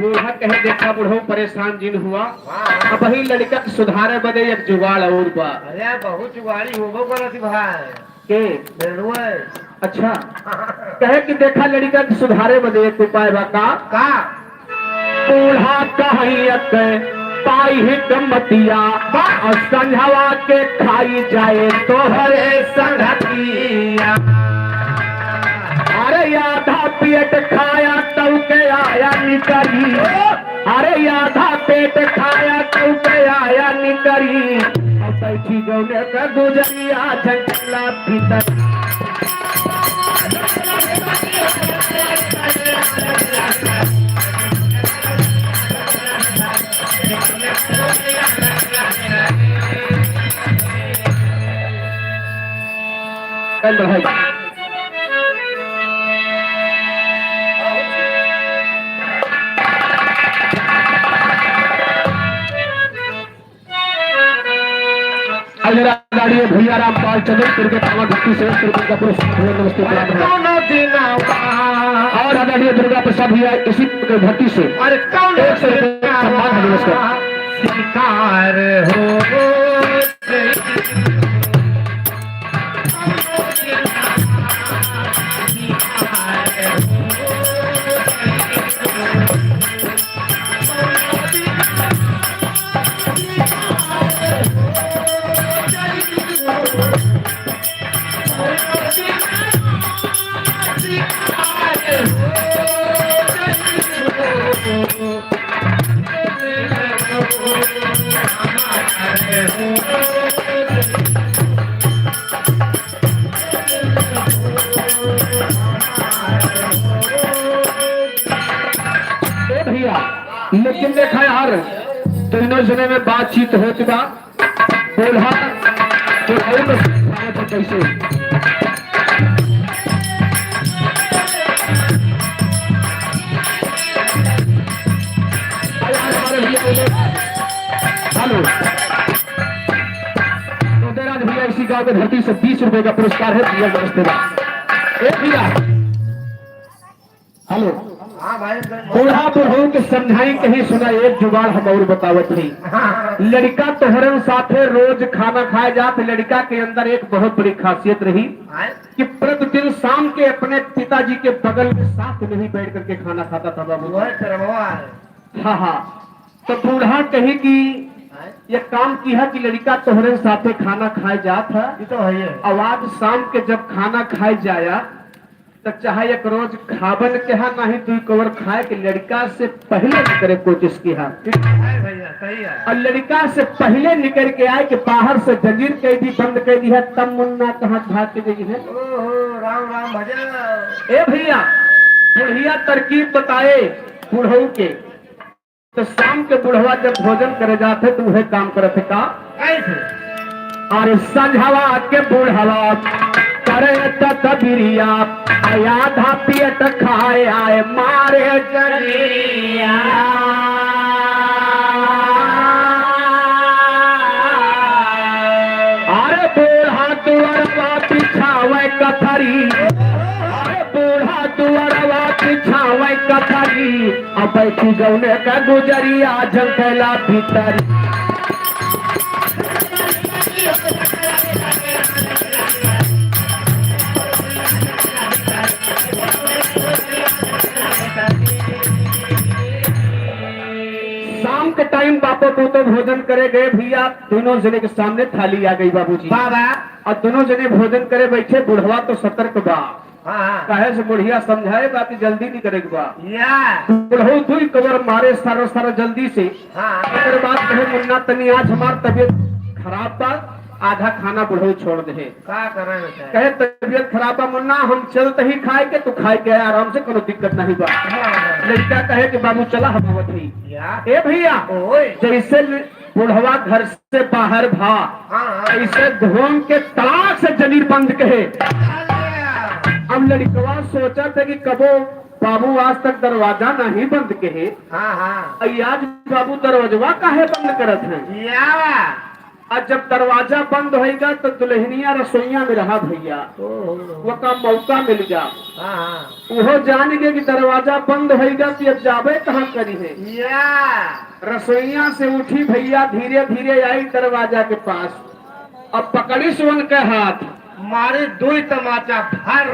बूढ़ा कहे, देखा बुढ़ऊ, परेशान जिन हुआ, हाँ, हाँ। अब वही लड़का के सुधारे बदे एक जुगाड़ और बा। अरे बहुत जुगाड़ी होबो करत ही भाई। के? बेलुए। अच्छा। कहे कि देखा लड़का के सुधारे बदे एक उपाय बा का? का? बूढ़ा कहियत पाई ही गमतिया, बा। और संझवा के खाई जाए तोहरे संगतिया। अरे आधा पेट खाया तब के आया निकरी, अरे आधा पेट खाया तब के आया निकरी, अब बैठी गौने का गुजरिया झंझला भीतर। चल भाई। अजरा आदरणीय भैया रामपाल चंद्रपुर के पावन भक्ति से एक सौ रुपये का पुरस्कार है। नमस्ते, प्रणाम है। कौनो दिनवा। और आदरणीय दुर्गा प्रसाद भैया इसी के भक्ति से अरे कौनो एक सौ रुपये का सम्मान है, नमस्कार। दिनवा शिकार हो गई। ए भैया, लेकिन देखा यार, दोनों जने में बातचीत होत बा। बोला, तो भाई तो कैसे? अरे यार, हमारे भैया बोले, हेलो। तो देराज भैया इसी गांव के धरती से बीस रुपए का पुरस्कार है, भैया नमस्ते। ए भैया, हेलो। हाँ भाई, बूढ़ा बुढ़ऊ के समझाई कहीं सुना, एक जुगाड़ हम और बतावत हई। हाँ। लड़का तोहरन साथे रोज खाना खाए जात, लड़का के अंदर एक बहुत बड़ी खासियत रही हाँ। कि प्रतिदिन शाम के अपने पिताजी के बगल में साथ में ही बैठ करके खाना खाता था बाबू। वह करवा है। हाँ, हाँ। तो बूढ़ा कही कि हाँ। ये काम किहा कि लड़का तोहरे साथे खाना खाए जात है। ये तो है ही है। अब आज शाम के जब खाना खाए जाया, तो चाहे एक रोज खाबन के हा, नाही दुई कवर खाए के लड़का से पहले करे कोशिश किहा। ठीक है भैया, सही है। और लड़का से पहले निकल के आए कि बाहर से जंजीर कह दी, बंद कह दी है, तब मुन्ना कहाँ भाग के गई है। ओहो, राम राम भजन। ए भैया, बुढ़िया तरकीब बताए बुढ़ऊ के, तो शाम के बुढ़वा जब भोजन करे जात है, तो वह काम करत है का? कैसे? अरे संझवा के बुढ़वा करे त तबिरिया, आ आधा पेट खाए आए मारे जलिया। अरे बूढ़ा दुअरवा बिछावे कथरी, अरे बूढ़ा दुअरवा बिछावे अब बैठी गौने का गुजरिया झंकैला भीतरी। शाम के टाइम बापो पूतो भोजन करे गए भैया, दोनों जने के सामने थाली आ गई बाबूजी। बाबा। और दोनों जने भोजन करे बैठे, बुढ़वा तो सतर्क बा। हाँ, हाँ। काहे से बुढ़िया समझाए बा कि जल्दी नहीं करे के बा। या। बुढ़ऊ दुई कवर मारे सर सर जल्दी से। हाँ। ओकर बाद कहे, "मुन्ना, तनी आज हमार तबीयत खराब बा, आधा खाना बुढ़ऊ छोड़ दे।" का करे बेटा? कहे, "तबीयत खराब बा मुन्ना, हम चलत ही खाए के, तू खाए के आराम से, कोनो दिक्कत नहीं बा।" हाँ, हाँ। लड़का कहे कि, "बाबू चला, हम आवत ही।" या। ए भैया, ओए। जैसे ल-, बुढ़वा घर से बाहर भा, हाँ, हाँ। ऐसे घूम के तड़ाक से जमीर बंद कहे। अब लड़कवा सोचत है कि कबो बाबू आज तक दरवाजा नहीं बंद कहे। हाँ, हाँ। अई आज बाबू दरवाजवा काहे बंद करत हैं? या। और जब दरवाजा बंद होइगा तो दुल्हनिया रसोइया में रहा भैया। ओहो। वो का मौका मिल जा। हाँ, हाँ। उहो जान गए कि दरवाजा बंद होइगा कि अब जाबे कहाँ करी है। या। रसोइया से उठी भैया, धीरे धीरे आई दरवाजा के पास। अब पकड़ी सुवन के हाथ। मारे दुई तमाचा, भर,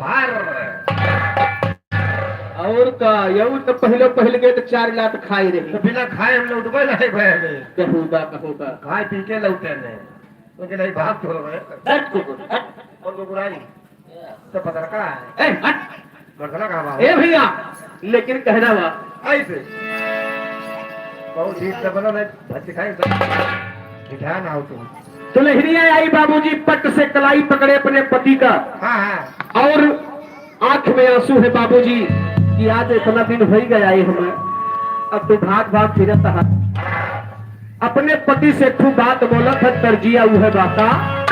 भर। और का, यहू तो पहले, पहले के तो चार लात खाए रही। तो बिना खाए हम लौटबे नहीं भए। कहूदा, कहूदा। खाए पी के लौटे ने। उनके नहीं भाग छोड़ रहे। हट कुकुर, हट। कौन कुकुर आई? तो पता का है? ए, हट। मर्दना कहाँ बा? ए भैया, लेकिन कहना बा। ऐसे। बहुत ठीक से बनो, नहीं भज के खाए, सब मिठाई ना हो तुम। दुल्हनिया आई बाबूजी, पट से कलाई पकड़े अपने पति का। हाँ, हाँ। और आंख में आंसू है बाबूजी कि आज इतना दिन हो ही गया है हमें, अब तू भाग भाग फिरत है। अपने पति से एक ठो बात बोलत है, तर्जिया उहे बाता।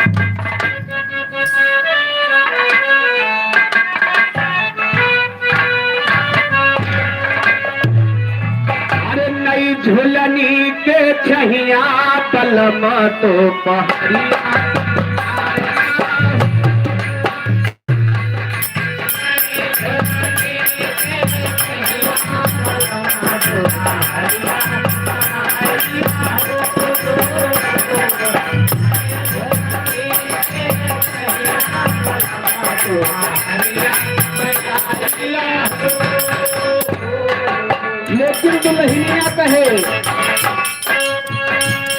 अरे नई झुलनी के छहिया बलम तो पहरिया। लेकिन दुल्हनिया कहे,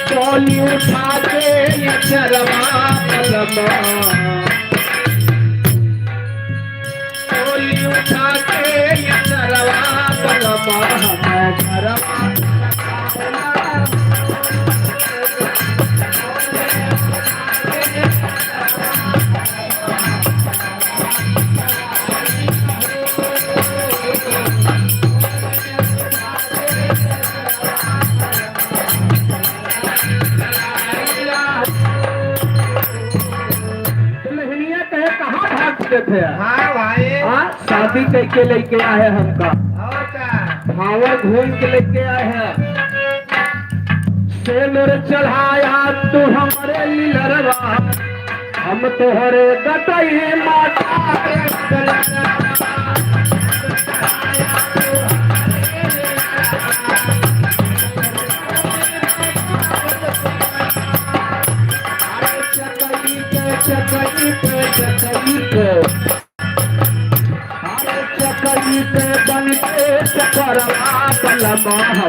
चोली उठा के ये चरवा बलमा, चोली उठा के ये चरवा बलमा, हम चरवा दुल्हनिया कहे, "कहाँ भाग चुके थे?" हाँ भाई। हाँ, शादी कई के लेके आए हमका। और का? भावर घूम के लेके आए हैं। सेनुर चढ़ाया तू हमरे लिलरवा, हम तोहरे गटई माता। चकई पे, चकई पे, चकई पे। अरे चकई पे बन के चकरवा बलमा हम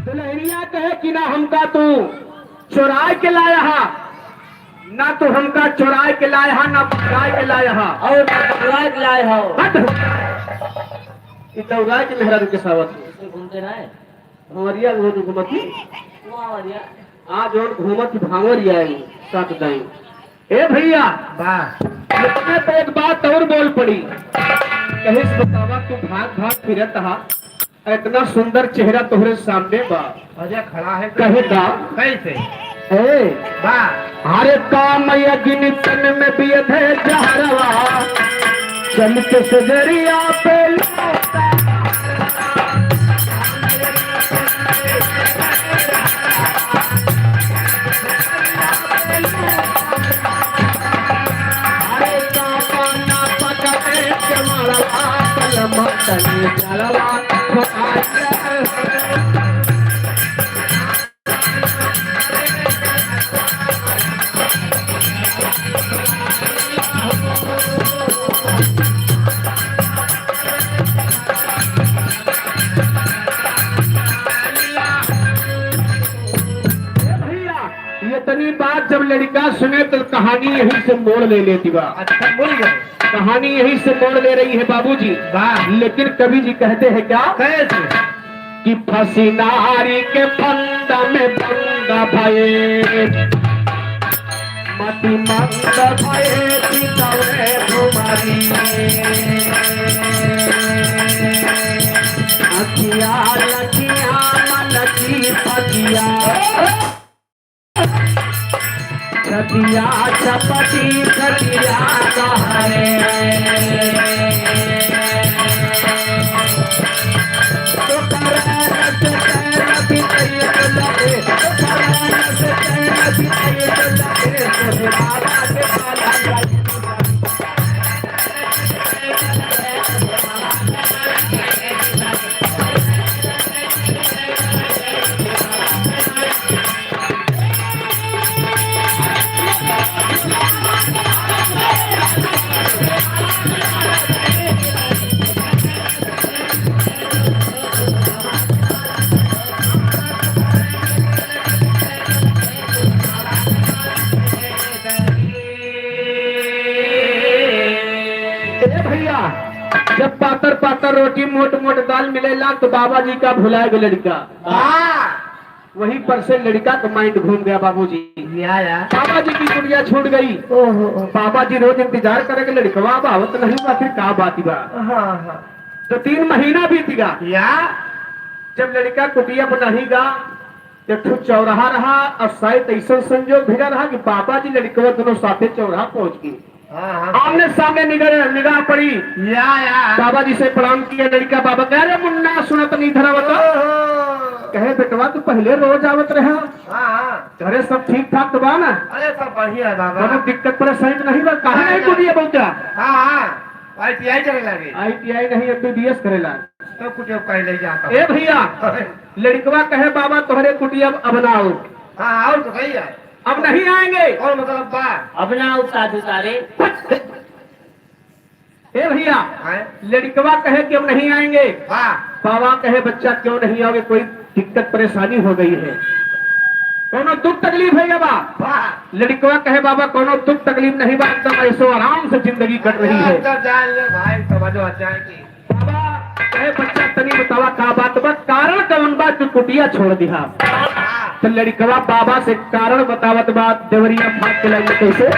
दुल्हनिया कहे कि ना हमका तू चोराय के लाया हा, ना तू हमका चोराय के लाया हा, ना पकड़ाय के लाया हा। और ना पकड़ाय के लाया हा। हट। ई दौड़ाय के मेहरारू के सावत। इसमें घूमते ना है। भंवरिया घूम-, घूमती। भंवरिया। आज और घूमत भांवरिया आई, साथ दाई। ए भैया। वाह। इतने पे एक बात और बोल पड़ी। कहिस बतावा तू भाग भाग फिरत हा, इतना सुंदर चेहरा तोहरे सामने बा। अजय खड़ा है। कहे का? कैसे? ए, वाह। हरे काम अग्नि तन में बियधे जहरवा, चलित सजरिया पे लौटा। हरे काम ना पकड़े के मरवा, पल मतन जलवा, ए भैया, इतनी बात जब लड़िका सुने तो कहानी यहीं से मोड़ ले लेती बा। अच्छा, बोल गए। कहानी यहीं से मोड़ ले रही है बाबूजी। वाह। लेकिन कवि जी कहते हैं क्या? कैसे? कि फंसी नारी के फंदा में बंदा भये, मति मंद भये चितवे भुवरी। अखिया लखिया मन की फकिया। छतिया छपटी छतिया कहरे। ए भैया, जब पातर पातर रोटी मोट मोट दाल मिलेला तो बाबा जी का भुलाए गो लड़िका। हाँ। वहीं पर से लड़िका का mind घूम गया बाबूजी। या, या। बाबा जी की कुटिया छूट गई। ओहो, ओहो। बाबा जी रोज इंतजार करे कि लड़िकवा अब आवत नहीं बा, आखिर का बात बा। हाँ, हाँ। तो तीन महीना बीत गया। या। जब लड़िका कुटिया पर नहीं गा, एक ठो चौराहा रहा और शायद ऐसा संजोग भिड़ा रहा कि बाबा जी लड़िकवा दोनों साथे चौराहा पहुंच गए। हाँ, हाँ। आमने सामने निगाह, निगाह पड़ी। या, या। बाबा जी से प्रणाम किया लड़िका। बाबा कहे, "अरे मुन्ना, सुनत नहीं धरा बता।" ओहो। कहे, "बेटवा, तू पहले रोज आवत रहा।" हाँ, हाँ। "अरे, सब ठीक ठाक तो बा ना?" "अरे, सब बढ़िया है बाबा।" "कोनो दिक्कत परेशानी तो नहीं बा? काहे नहीं कुटिया बहुता?" हाँ, हाँ। ITI करे लागे। ITI नहीं, MBBS करे लागे। तो कुछ पहले ही जाता ए भैया, लड़िकवा कहे, "बाबा, तोहरे कुटिया अब ना आओ।" हाँ, और तो सही है। "अब नहीं आएंगे।" और मतलब बा। "अब ना आओ साधु सारे।" ए भैया, हैं? लड़िकवा कहे कि "अब नहीं आएंगे।" हाँ। बाबा कहे, "बच्चा, क्यों नहीं आओगे? कोई दिक्कत परेशानी हो गई है? कोनो दुख तकलीफ है या बा?" हाँ। लड़िकवा कहे, "बाबा, कोनो दुख तकलीफ नहीं बा, एकदम ऐसो आराम से जिंदगी कट रही है।" अंदर जाए ले भाई, समझो जाए कि बाबा कहे, "बच्चा, तनी बतावा का बात बा, कारण कौन बा तू कुटिया छोड़ दिहा?" तो लड़िकवा बाबा से कारण बतावत बा, देवरिया फाट के लाइन में कैसे?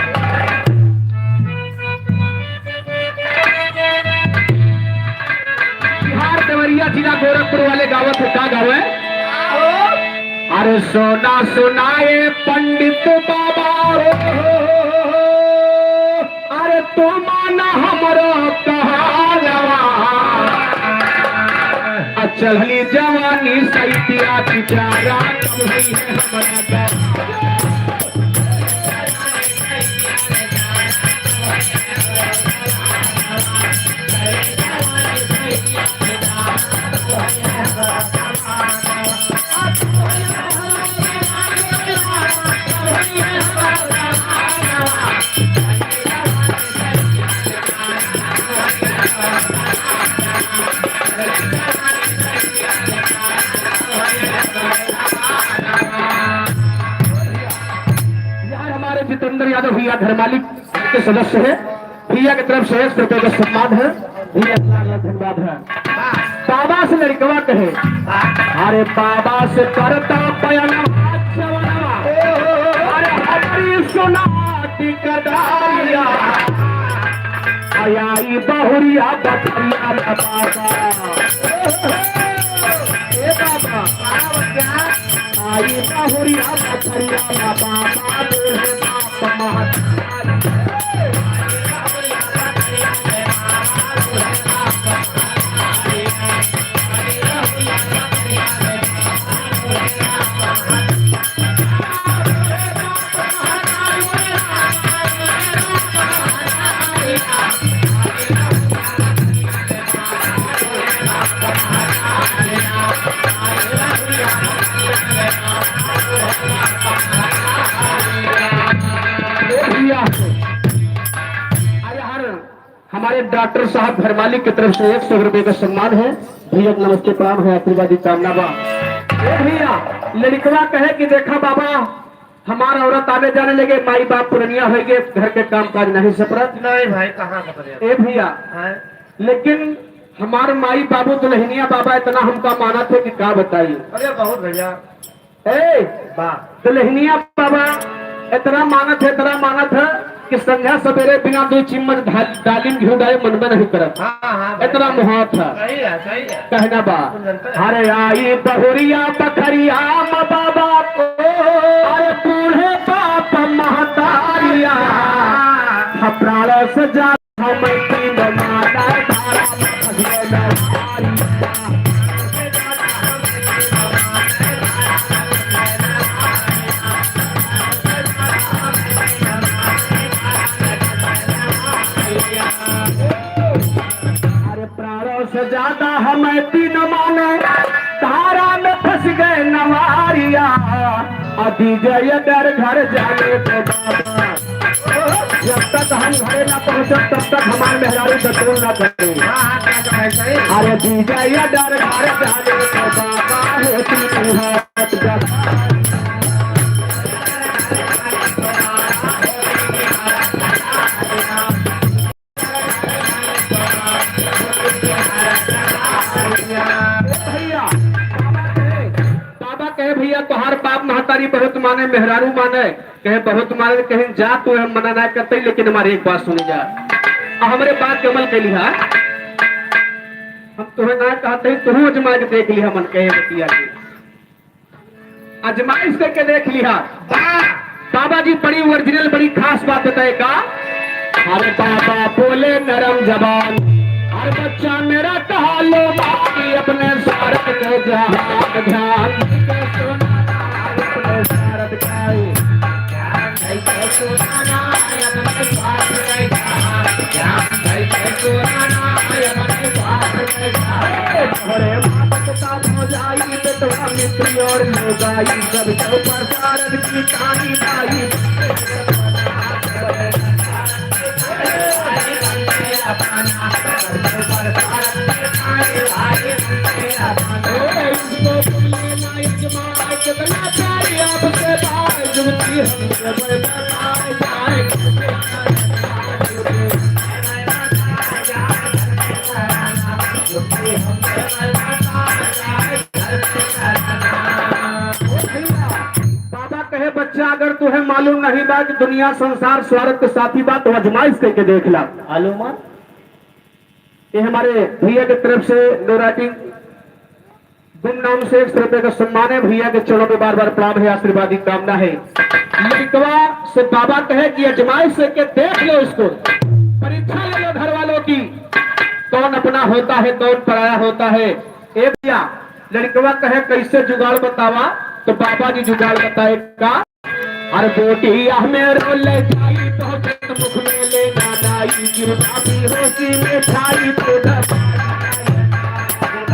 बिहार, देवरिया जिला, गोरखपुर वाले गावत है, का गावे? अरे सोना सुनाए पंडित बाबा हो, अरे तू माना हमरो कहलवा। आ चढ़ली जवानी सैतिया बिचारा कम होई है हमरा का। यार, हमारे जितेंद्र यादव भैया घर मालिक के सदस्य हैं, भैया की तरफ से एक रुपये का सम्मान है, भैया का धन्यवाद है। बाबा से लड़िकवा कहे, अरे बाबा से करता पयनवा चवनवा, अरे हमारी सोना की कटारिया, आई बहुरिया बटरिया बाबा। ए बाबा, बहुरिया बखरिया बाबा बोले बाप महतारी। ए भैया, अरे हर हमारे डॉक्टर साहब घर मालिक की तरफ से एक सौ रुपये का सम्मान है। भैया के नमस्ते प्रणाम है, आशीर्वाद की कामना बा। ए भैया, लड़कवा कहे कि देखा बाबा, हमार औरत आवे जाने लगे, माई बाप पुरनिया होइ गए, घर के काम काज नहीं सपरत। नहीं भाई, कहाँ सपरत? ए भैया, हाँ? लेकिन हमार माई बाबू दुल्हनिया बाबा इतना हमका मानत है कि का बताई। अरे बहुत भैया। ए, वाह। दुल्हनिया बाबा इतना मानत है, इतना मानत है कि संझा सवेरे बिना दो चम्मच धाल-, डालिम घी डाले मन में नहीं करत। हाँ, हाँ, भाई। इतना मोहात है। सही है, सही है। कहना बा, कुछ जनता है। अरे आई बहुरिया बखरिया म बाबा को, अरे बूढ़े बाप महतारिया, हाँ। प्राण से जा हम तीन माता धारा में फंस गए। अरे प्राणों से ज्यादा हम तीन माने धारा में फंस गए नवारिया। अभी गए डर घर जाने को बाबा। जब तक हम घरे ना पहुँचब, तब तक हमार मेहरारू दतुन ना करे। हाँ, हाँ, क्या बात है, सही। अरे जीजा या डर घर जाने तो बाबा होती तू हाथ का। भैया, बाबा कहे, बाबा कहे, "भैया, तोहार बाप महतारी बहुत माने, मेहरारू माने।" कहे, "बहुत माने।" कहे, "जा तू, हम मना ना करते, लेकिन हमारी एक बात सुनी जा। आ, हमरे बात के अमल कर लिहा। हम तुहे ना कहते, तू अजमा के देख लिहा मन कहे बतिया के।" आजमाइश करके देख लिहा। वाह! बाबा जी बड़ी ओरिजिनल, बड़ी खास बात बताए का। अरे बाबा बोले नरम जबान, हर बच्चा मेरा कहा लो बाकी अपने स्वार्थ को जहाँ ध्यान, अपने स्वार्थ का ही। अरे माँ बाप का हो जाई, बेटवा मित्र और लुगाई, सब के ऊपर सारन की तानी भाई। बाबा कहे, "बच्चा, अगर तुहे मालूम नहीं बा कि दुनिया संसार स्वार्थ के साथी बा, तो आजमाइश करके देख ला।" मालूम है? ये हमारे भैया के तरफ से no writing गुमनाम से एक सौ रुपये का सम्मान है। भैया के चरणों में बार बार प्रणाम है, आशीर्वाद की कामना है। लड़कवा से बाबा कहे कि आजमाइश करके देख लो इसको, परीक्षा ले लो घर वालों की, कौन अपना होता है, कौन पराया होता है। ए भैया, लड़कवा कहे, "कैसे जुगाड़ बतावा?" तो बाबा जी जुगाड़ बताए का। अरे बोटिया में रोले जाई, बहुत मुख में लेना नाई, गिरवा भी होशी में छाई, तो दबाए नैना।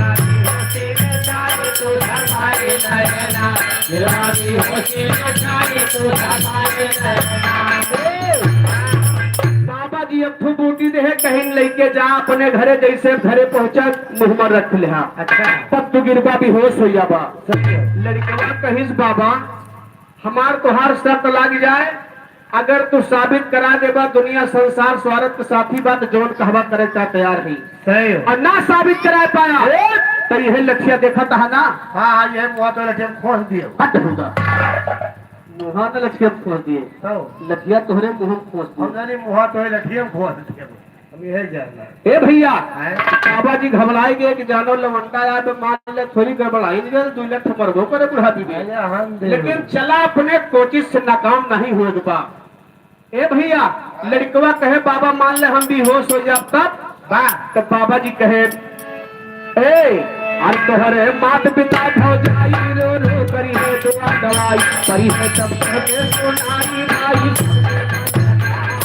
गिरवा भी होशी में छाई, तो दबाए नैना। गिरवा भी होशी में छाई, तो दबाए नैना। बाबा जी एक ठो बूटी देहे, कहिन लइके जा अपने घरे, जैसे घरे पहुँचा मुँह में रख लिहा। अच्छा। तब तू गिरवा भी होश हो जाबा। सही है। लड़कवा कहिस, "बाबा, हमार तोहार शर्त लाग जाए, अगर तू साबित करा देबा दुनिया संसार स्वार्थ के साथी बा, तो जौन कहबा करे का तैयार ही। सही हो। और ना साबित करा पाया, ए? तो यह लठिया देखत है ना?" हाँ, हाँ, यह मुँह तो लठिया में खोस दिए। हट होगा। मुँह तो लठिया में खोस दिए। तो? लठिया तोहरे मुँह में खोस दिए। हम जानी मुँह तो लठिया में खोस दिए। हम यही जानना। ए भैया, हैं? बाबा जी घबराए गए कि जानो लवंडा यार, तो मान ले थोड़ी गड़बड़ाई नहीं, दो लठ मरबो करे बुढ़ापी में। भैया, हम दे लेकिन दो। चला अपने कोशिश से नाकाम नहीं होत बा। ए भैया, लड़कवा कहे, "बाबा, मान ले हम बेहोश हो जाब तब?" बा। तो बाबा जी कहे, "ए, हम तोहरे मात पिता भौजाई रो रो करी है दुआ दवाई, करी है सब तोहरे सोनाई भाई,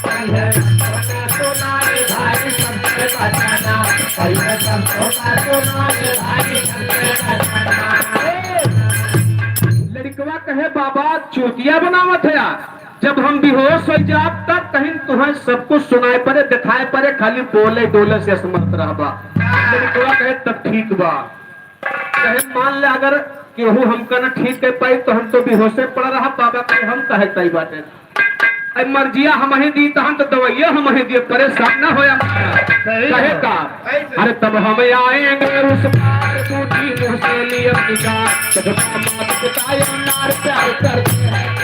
करी है सब तोहरे सोनाई भाई, सबके बचाना, करी है सब तोहरे सोनाई भाई, सबके बचाना।" ए, लड़कवा कहे, "बाबा, चूतिया बनावत है यार।" जब हम बेहोश हो जाब, तब कहीं तुहैं सब कुछ सुनाए पड़े, दिखाए पड़े, खाली बोले डोले से असमर्थ रहबा। लड़कवा कहे, "तब ठीक बा।" कहे, "मान ले, अगर केहू हमका न ठीक कर पाई, तो हम तो बेहोशे पड़ रहा।" बाबा कहे, "हम कहे तई बाटे। अब मर्जिया हम ही दी, तो हम तो दवाइया हम ही दिए, परेशान ना होया।" सही कहे है। का? अरे तब हम आएंगे उस पार, टूटी मुँह से नियम निकार। जब माँ बाप बताए अनार प्यार करते हैं।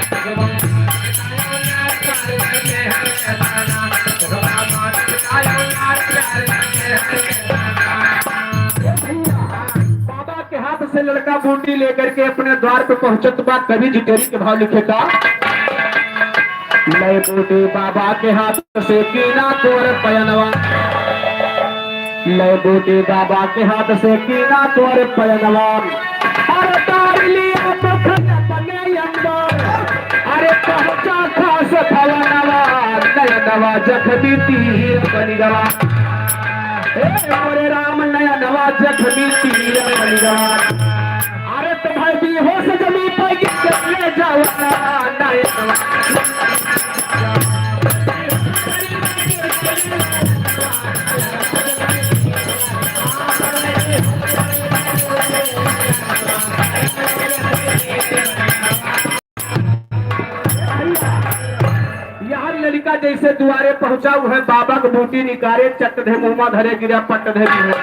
जब माँ बाप बताए अनार प्यार करते हैं। जब माँ बाप बताए अनार प्यार करते हैं। बाबा के हाथ से लड़का बूटी लेकर के अपने द्वार पे पहुंचत बा। कवि जी टेरी के भाव लिखे का, "ले बूटी बाबा के हाथ से कीना तोर पयनवा, ले बूटी बाबा के हाथ से कीना तोर पयनवा, अरे तार लिया तो खजा पने अंदर, अरे पहुंचा खास भवनवा, नयनवा जख्मी तीर बन गवा।" ए मोरे राम, नयनवा जख्मी तीर बन गवा। अरे तो भाई बेहोश जमी पर गिर के ले जाओ ना, नयनवा। यार लड़का जैसे दुआरे पहुंचा, उहे बाबा के बूटी निकारे, चट दे मुंह मा धरे, गिरा पट दे मुंह।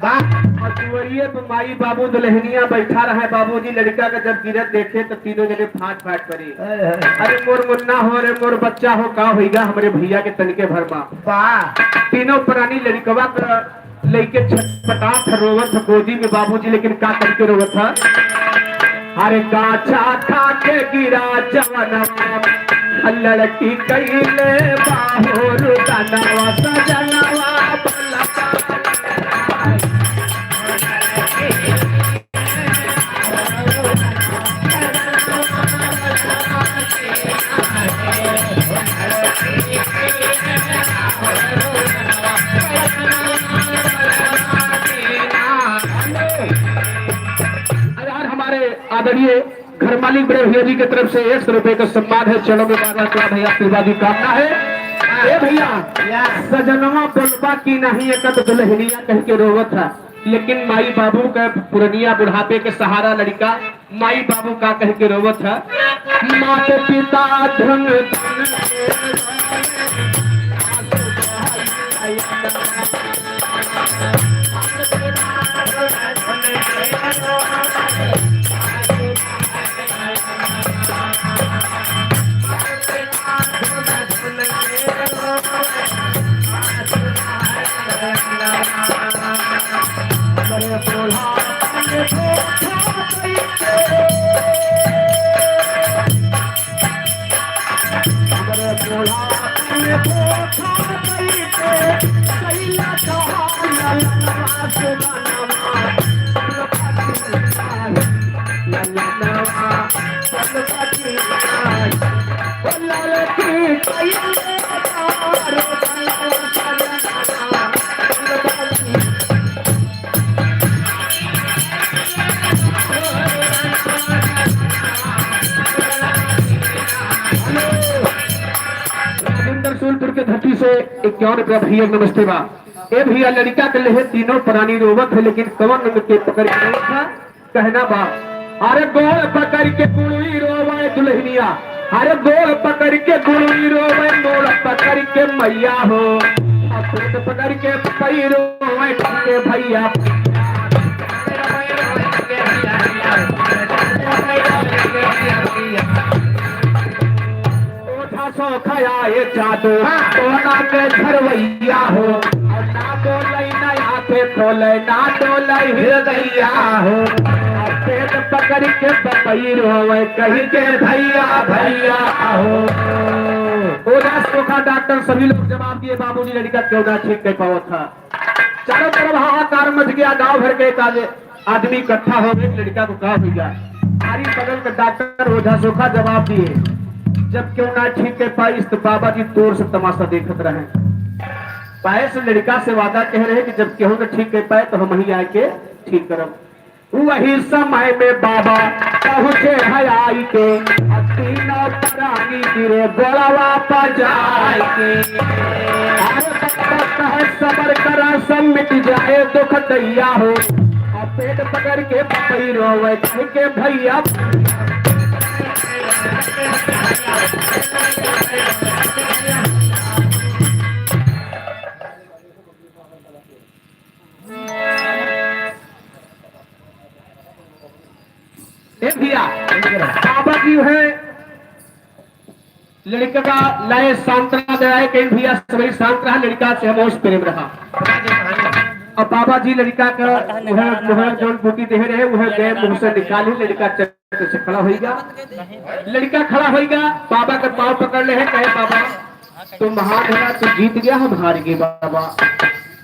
वाह। और दुआरिये पे माई बाबू दुल्हनिया बैठा रहे। बाबूजी लड़का का जब गिरत देखे तो तीनों जने फाट फाट पड़े। हाय, हाय। "अरे मोर मुन्ना हो, अरे मोर बच्चा हो, का होइगा हमरे भैया के तनिके भर मा?" वाह। तीनों प्राणी लड़कवा का लइके छटपटात ह, रोवत ह गोदी में बाबूजी, लेकिन का करके रोवत ह? अरे गाछा खा के गिरा जवनवा, लड़की कइले बाहोर दनवा, सजनवा बलका। अरे यार, हमारे आदरणीय घर मालिक बड़े भैया जी की तरफ से एक सौ रुपए का सम्मान है। चलो, मुबारकबाद है, आशीर्वाद की कामना है। ए भैया, या। सजनवा बोलबा की नहीं, एक तो दुल्हनिया कह के रोवत है। लेकिन माई बाबू के पुरनिया बुढ़ापे के सहारा लड़का, माई बाबू का कह के रोवत है? मात पिता धन धन राजेंद्र सूलपुर के धरती से इक्यावन रुपया भैया, नमस्ते बा। ए भैया, लड़का के लेहे तीनों प्राणी रोवत है, लेकिन कवन रंग के पकड़ के रोवत है? कहना बा, अरे गोड़ पकड़ के कुड़ुई रोवे दुल्हनिया, अरे गोड़ पकड़ के कुड़ुई रोवे, गोड़ पकड़ के मैया हो, और पेट पकड़ के पपई रोवे के भैया। ओठा सोखा आए जादू, हाँ। टोना के झरवैया हो, और ना बोलै ना आँखें खोलै, ना डोलै हृदया हो। अब पेट पकड़ के बपई रोवै, कहि के भैया, भैया हो। ओझा सोखा डॉक्टर सभी लोग जवाब दिए, बाबूजी लड़िका केहू ना ठीक कइ पावत ह। चारों तरफ हाहाकार मच गया, गांव भर के एक आदमी इकट्ठा हो गए, लड़िका को का होइ गया? आरी बगल के डॉक्टर ओझा सोखा जवाब दिए, जब केहू ना ठीक कइ पाइस तो बाबा जी दूर से तमाशा देखत रहे। पाए से लड़िका से वादा कहे रहे कि जब केहू ना ठीक कइ पाए तो हमहीं आइके ठीक करब। वही समय में बाबा पहुँचे हैं आइके, और तीनों प्राणी गिरे गोड़वा पर जाइके। अरे भक्त है सबर करा, सब मिट जाए दुख दैया हो। और पेट पकड़ के पपई रोवै, कहि के भैया। ए भैया, बाबा जी है, लड़िका का लाए सांत्वना दिलाए, कहीं भैया सभी शांत रहा, लड़िका से हमोस प्रेम रहा। अब बाबा जी लड़िका का मुँह, मुँह जौन बूटी देहे रहे, वह गए मुँह से निकाली, लड़िका चट से खड़ा होइगा। लड़िका खड़ा होइगा, बाबा के पाँव पकड़ ले है, कहे, "बाबा, तू महान है, तू जीत गया, हम हार गए बाबा,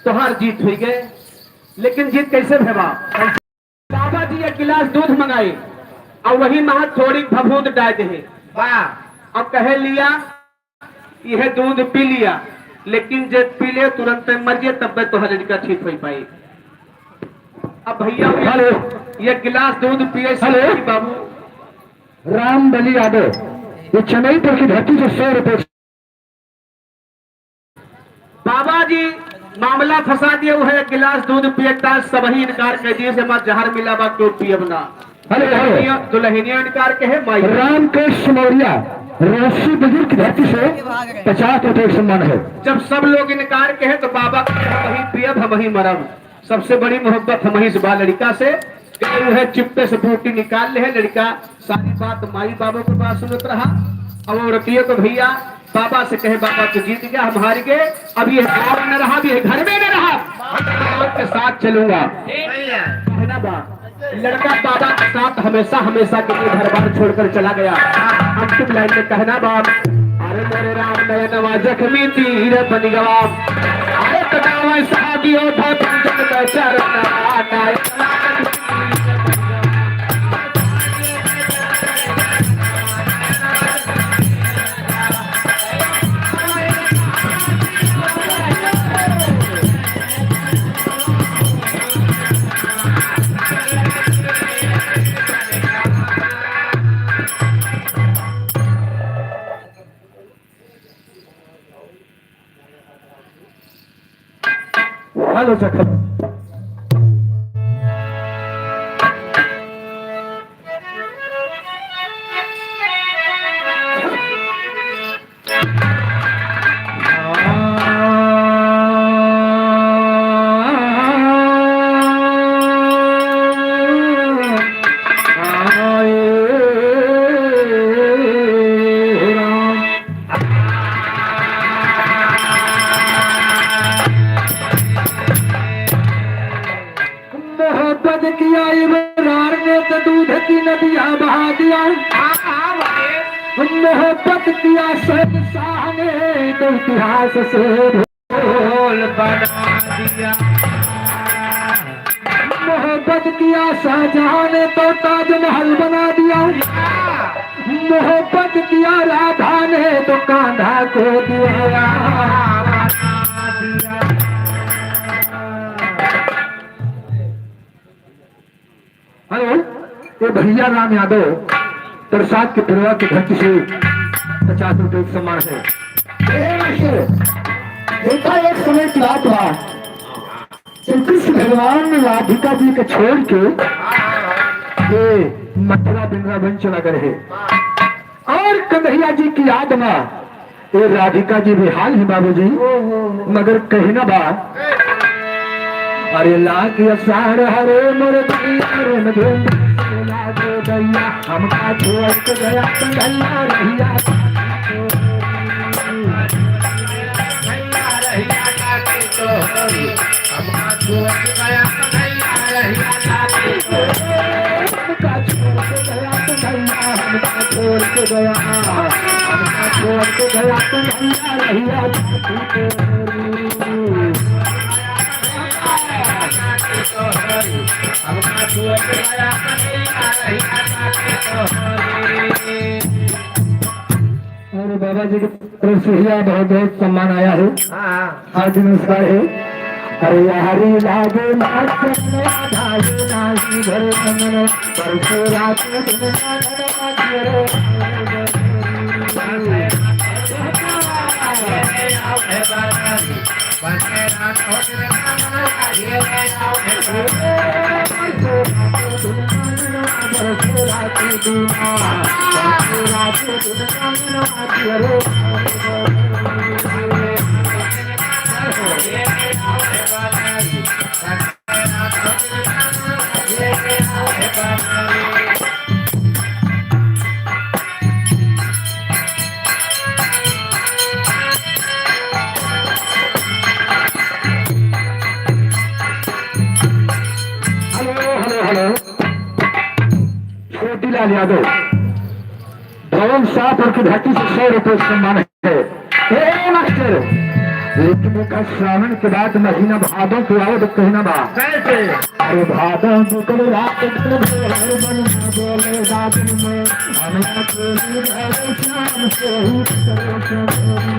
तोहार जीत होइ गए।" लेकिन जीत कैसे भवा? बाबा जी एक गिलास दूध मंगाए और वही महा थोड़ी भभूत डाल दे। वाह। अब कहे लिया, "यह दूध पी लिया, लेकिन जे पी ले तुरंत मर जाए, तब तो हलड़का ठीक हो पाई।" अब भैया, हेलो। ये गिलास दूध पिए से हेलो। बाबू राम बली यादव, ये चेन्नई पर की धरती से सौ रुपए। बाबा जी मामला फंसा दिए, वह एक गिलास दूध पिए का सबही इनकार कर दिए से, "हमार जहर मिला बा, क्यों पियब ना?" Hello, hello. दुल्हनिया, दुल्हनिया इनकार कहे, "माई।" रामकृष्ण मौर्य, राशि बुजुर्ग की धरती से पचास रुपए का सम्मान है। जब सब लोग इनकार कहे तो बाबा कहे, "हम ही पियब, हम ही मरब।" सबसे बड़ी मोहब्बत हमही से बा लड़िका से। गए उहे चुप्पे से बूटी निकाल ले है लड़िका, सारी बात माई बाबू के पास सुनत रहा। अब औरतियों को भैया बाबा से कहे, "बाबा तू जीत गया, हम हार गए, अब ये गाँव में न रहा, अब ये घर में न रहा, हम आपके साथ चलूंगा।" कहना बा, लड़का बाबा के साथ हमेशा, हमेशा के लिए घर बार छोड़कर चला गया। अंतिम लाइन में कहना बा, "अरे मोरे राम नयनवा जख्मी तीर बन गवा।" अरे कटावा साहबियो था पंचम का चरण आटा। हेलो जखम। मोहब्बत किया इमरान ने तो दूध की नदियां बहा दिया। मोहब्बत किया शहंशाह ने तो इतिहास से ढोल बना दिया। मोहब्बत किया शाहजहां ने तो ताजमहल बना दिया। मोहब्बत किया राधा ने तो कान्हा को दिया। हेलो, ये भैया राम यादव प्रसाद के परिवार की धरती से पचास रुपए का सम्मान है। ए मास्टर, देखा एक समय की बात बा, श्री कृष्ण भगवान ने राधिका जी के छोड़ के ये मथुरा वृंदावन चला गए हैं। और कन्हैया जी की याद में ये राधिका जी भी हाल ही बाबूजी, मगर कहना बा, अरे लाग असार हरे मोर दैया रे मधुर लागे दैया, हमका छोड़ के गया कन्हैया रहिया। हमका छोड़ के गया कन्हैया, रहिया जाती। हमका छोड़ के गया कन्हैया, हमका छोड़ के गया। हमका छोड़ के गया कन्हैया, रहिया जाती। अरे बाबा जी की तरफ से यह बहुत बहुत सम्मान आया है। हाँ, हाँ। हार्दिक नमस्कार है। अरे हरी लागे नाच करने आधारे नाही घर अंगन, परसों रात दिन नाच करने आधारे। Hello, hello, hello. छोटीलाल यादव, भवन शाहपुर की धरती से सौ रुपये सम्मान है। ए मास्टर, लेकिन एक सावन के बाद महीना भादों के आओ तो कहना बा। कैसे? अरे भादों निकल रात दिन भर बन बोले रात में, हम अकेले भर शाम से ही परेशान।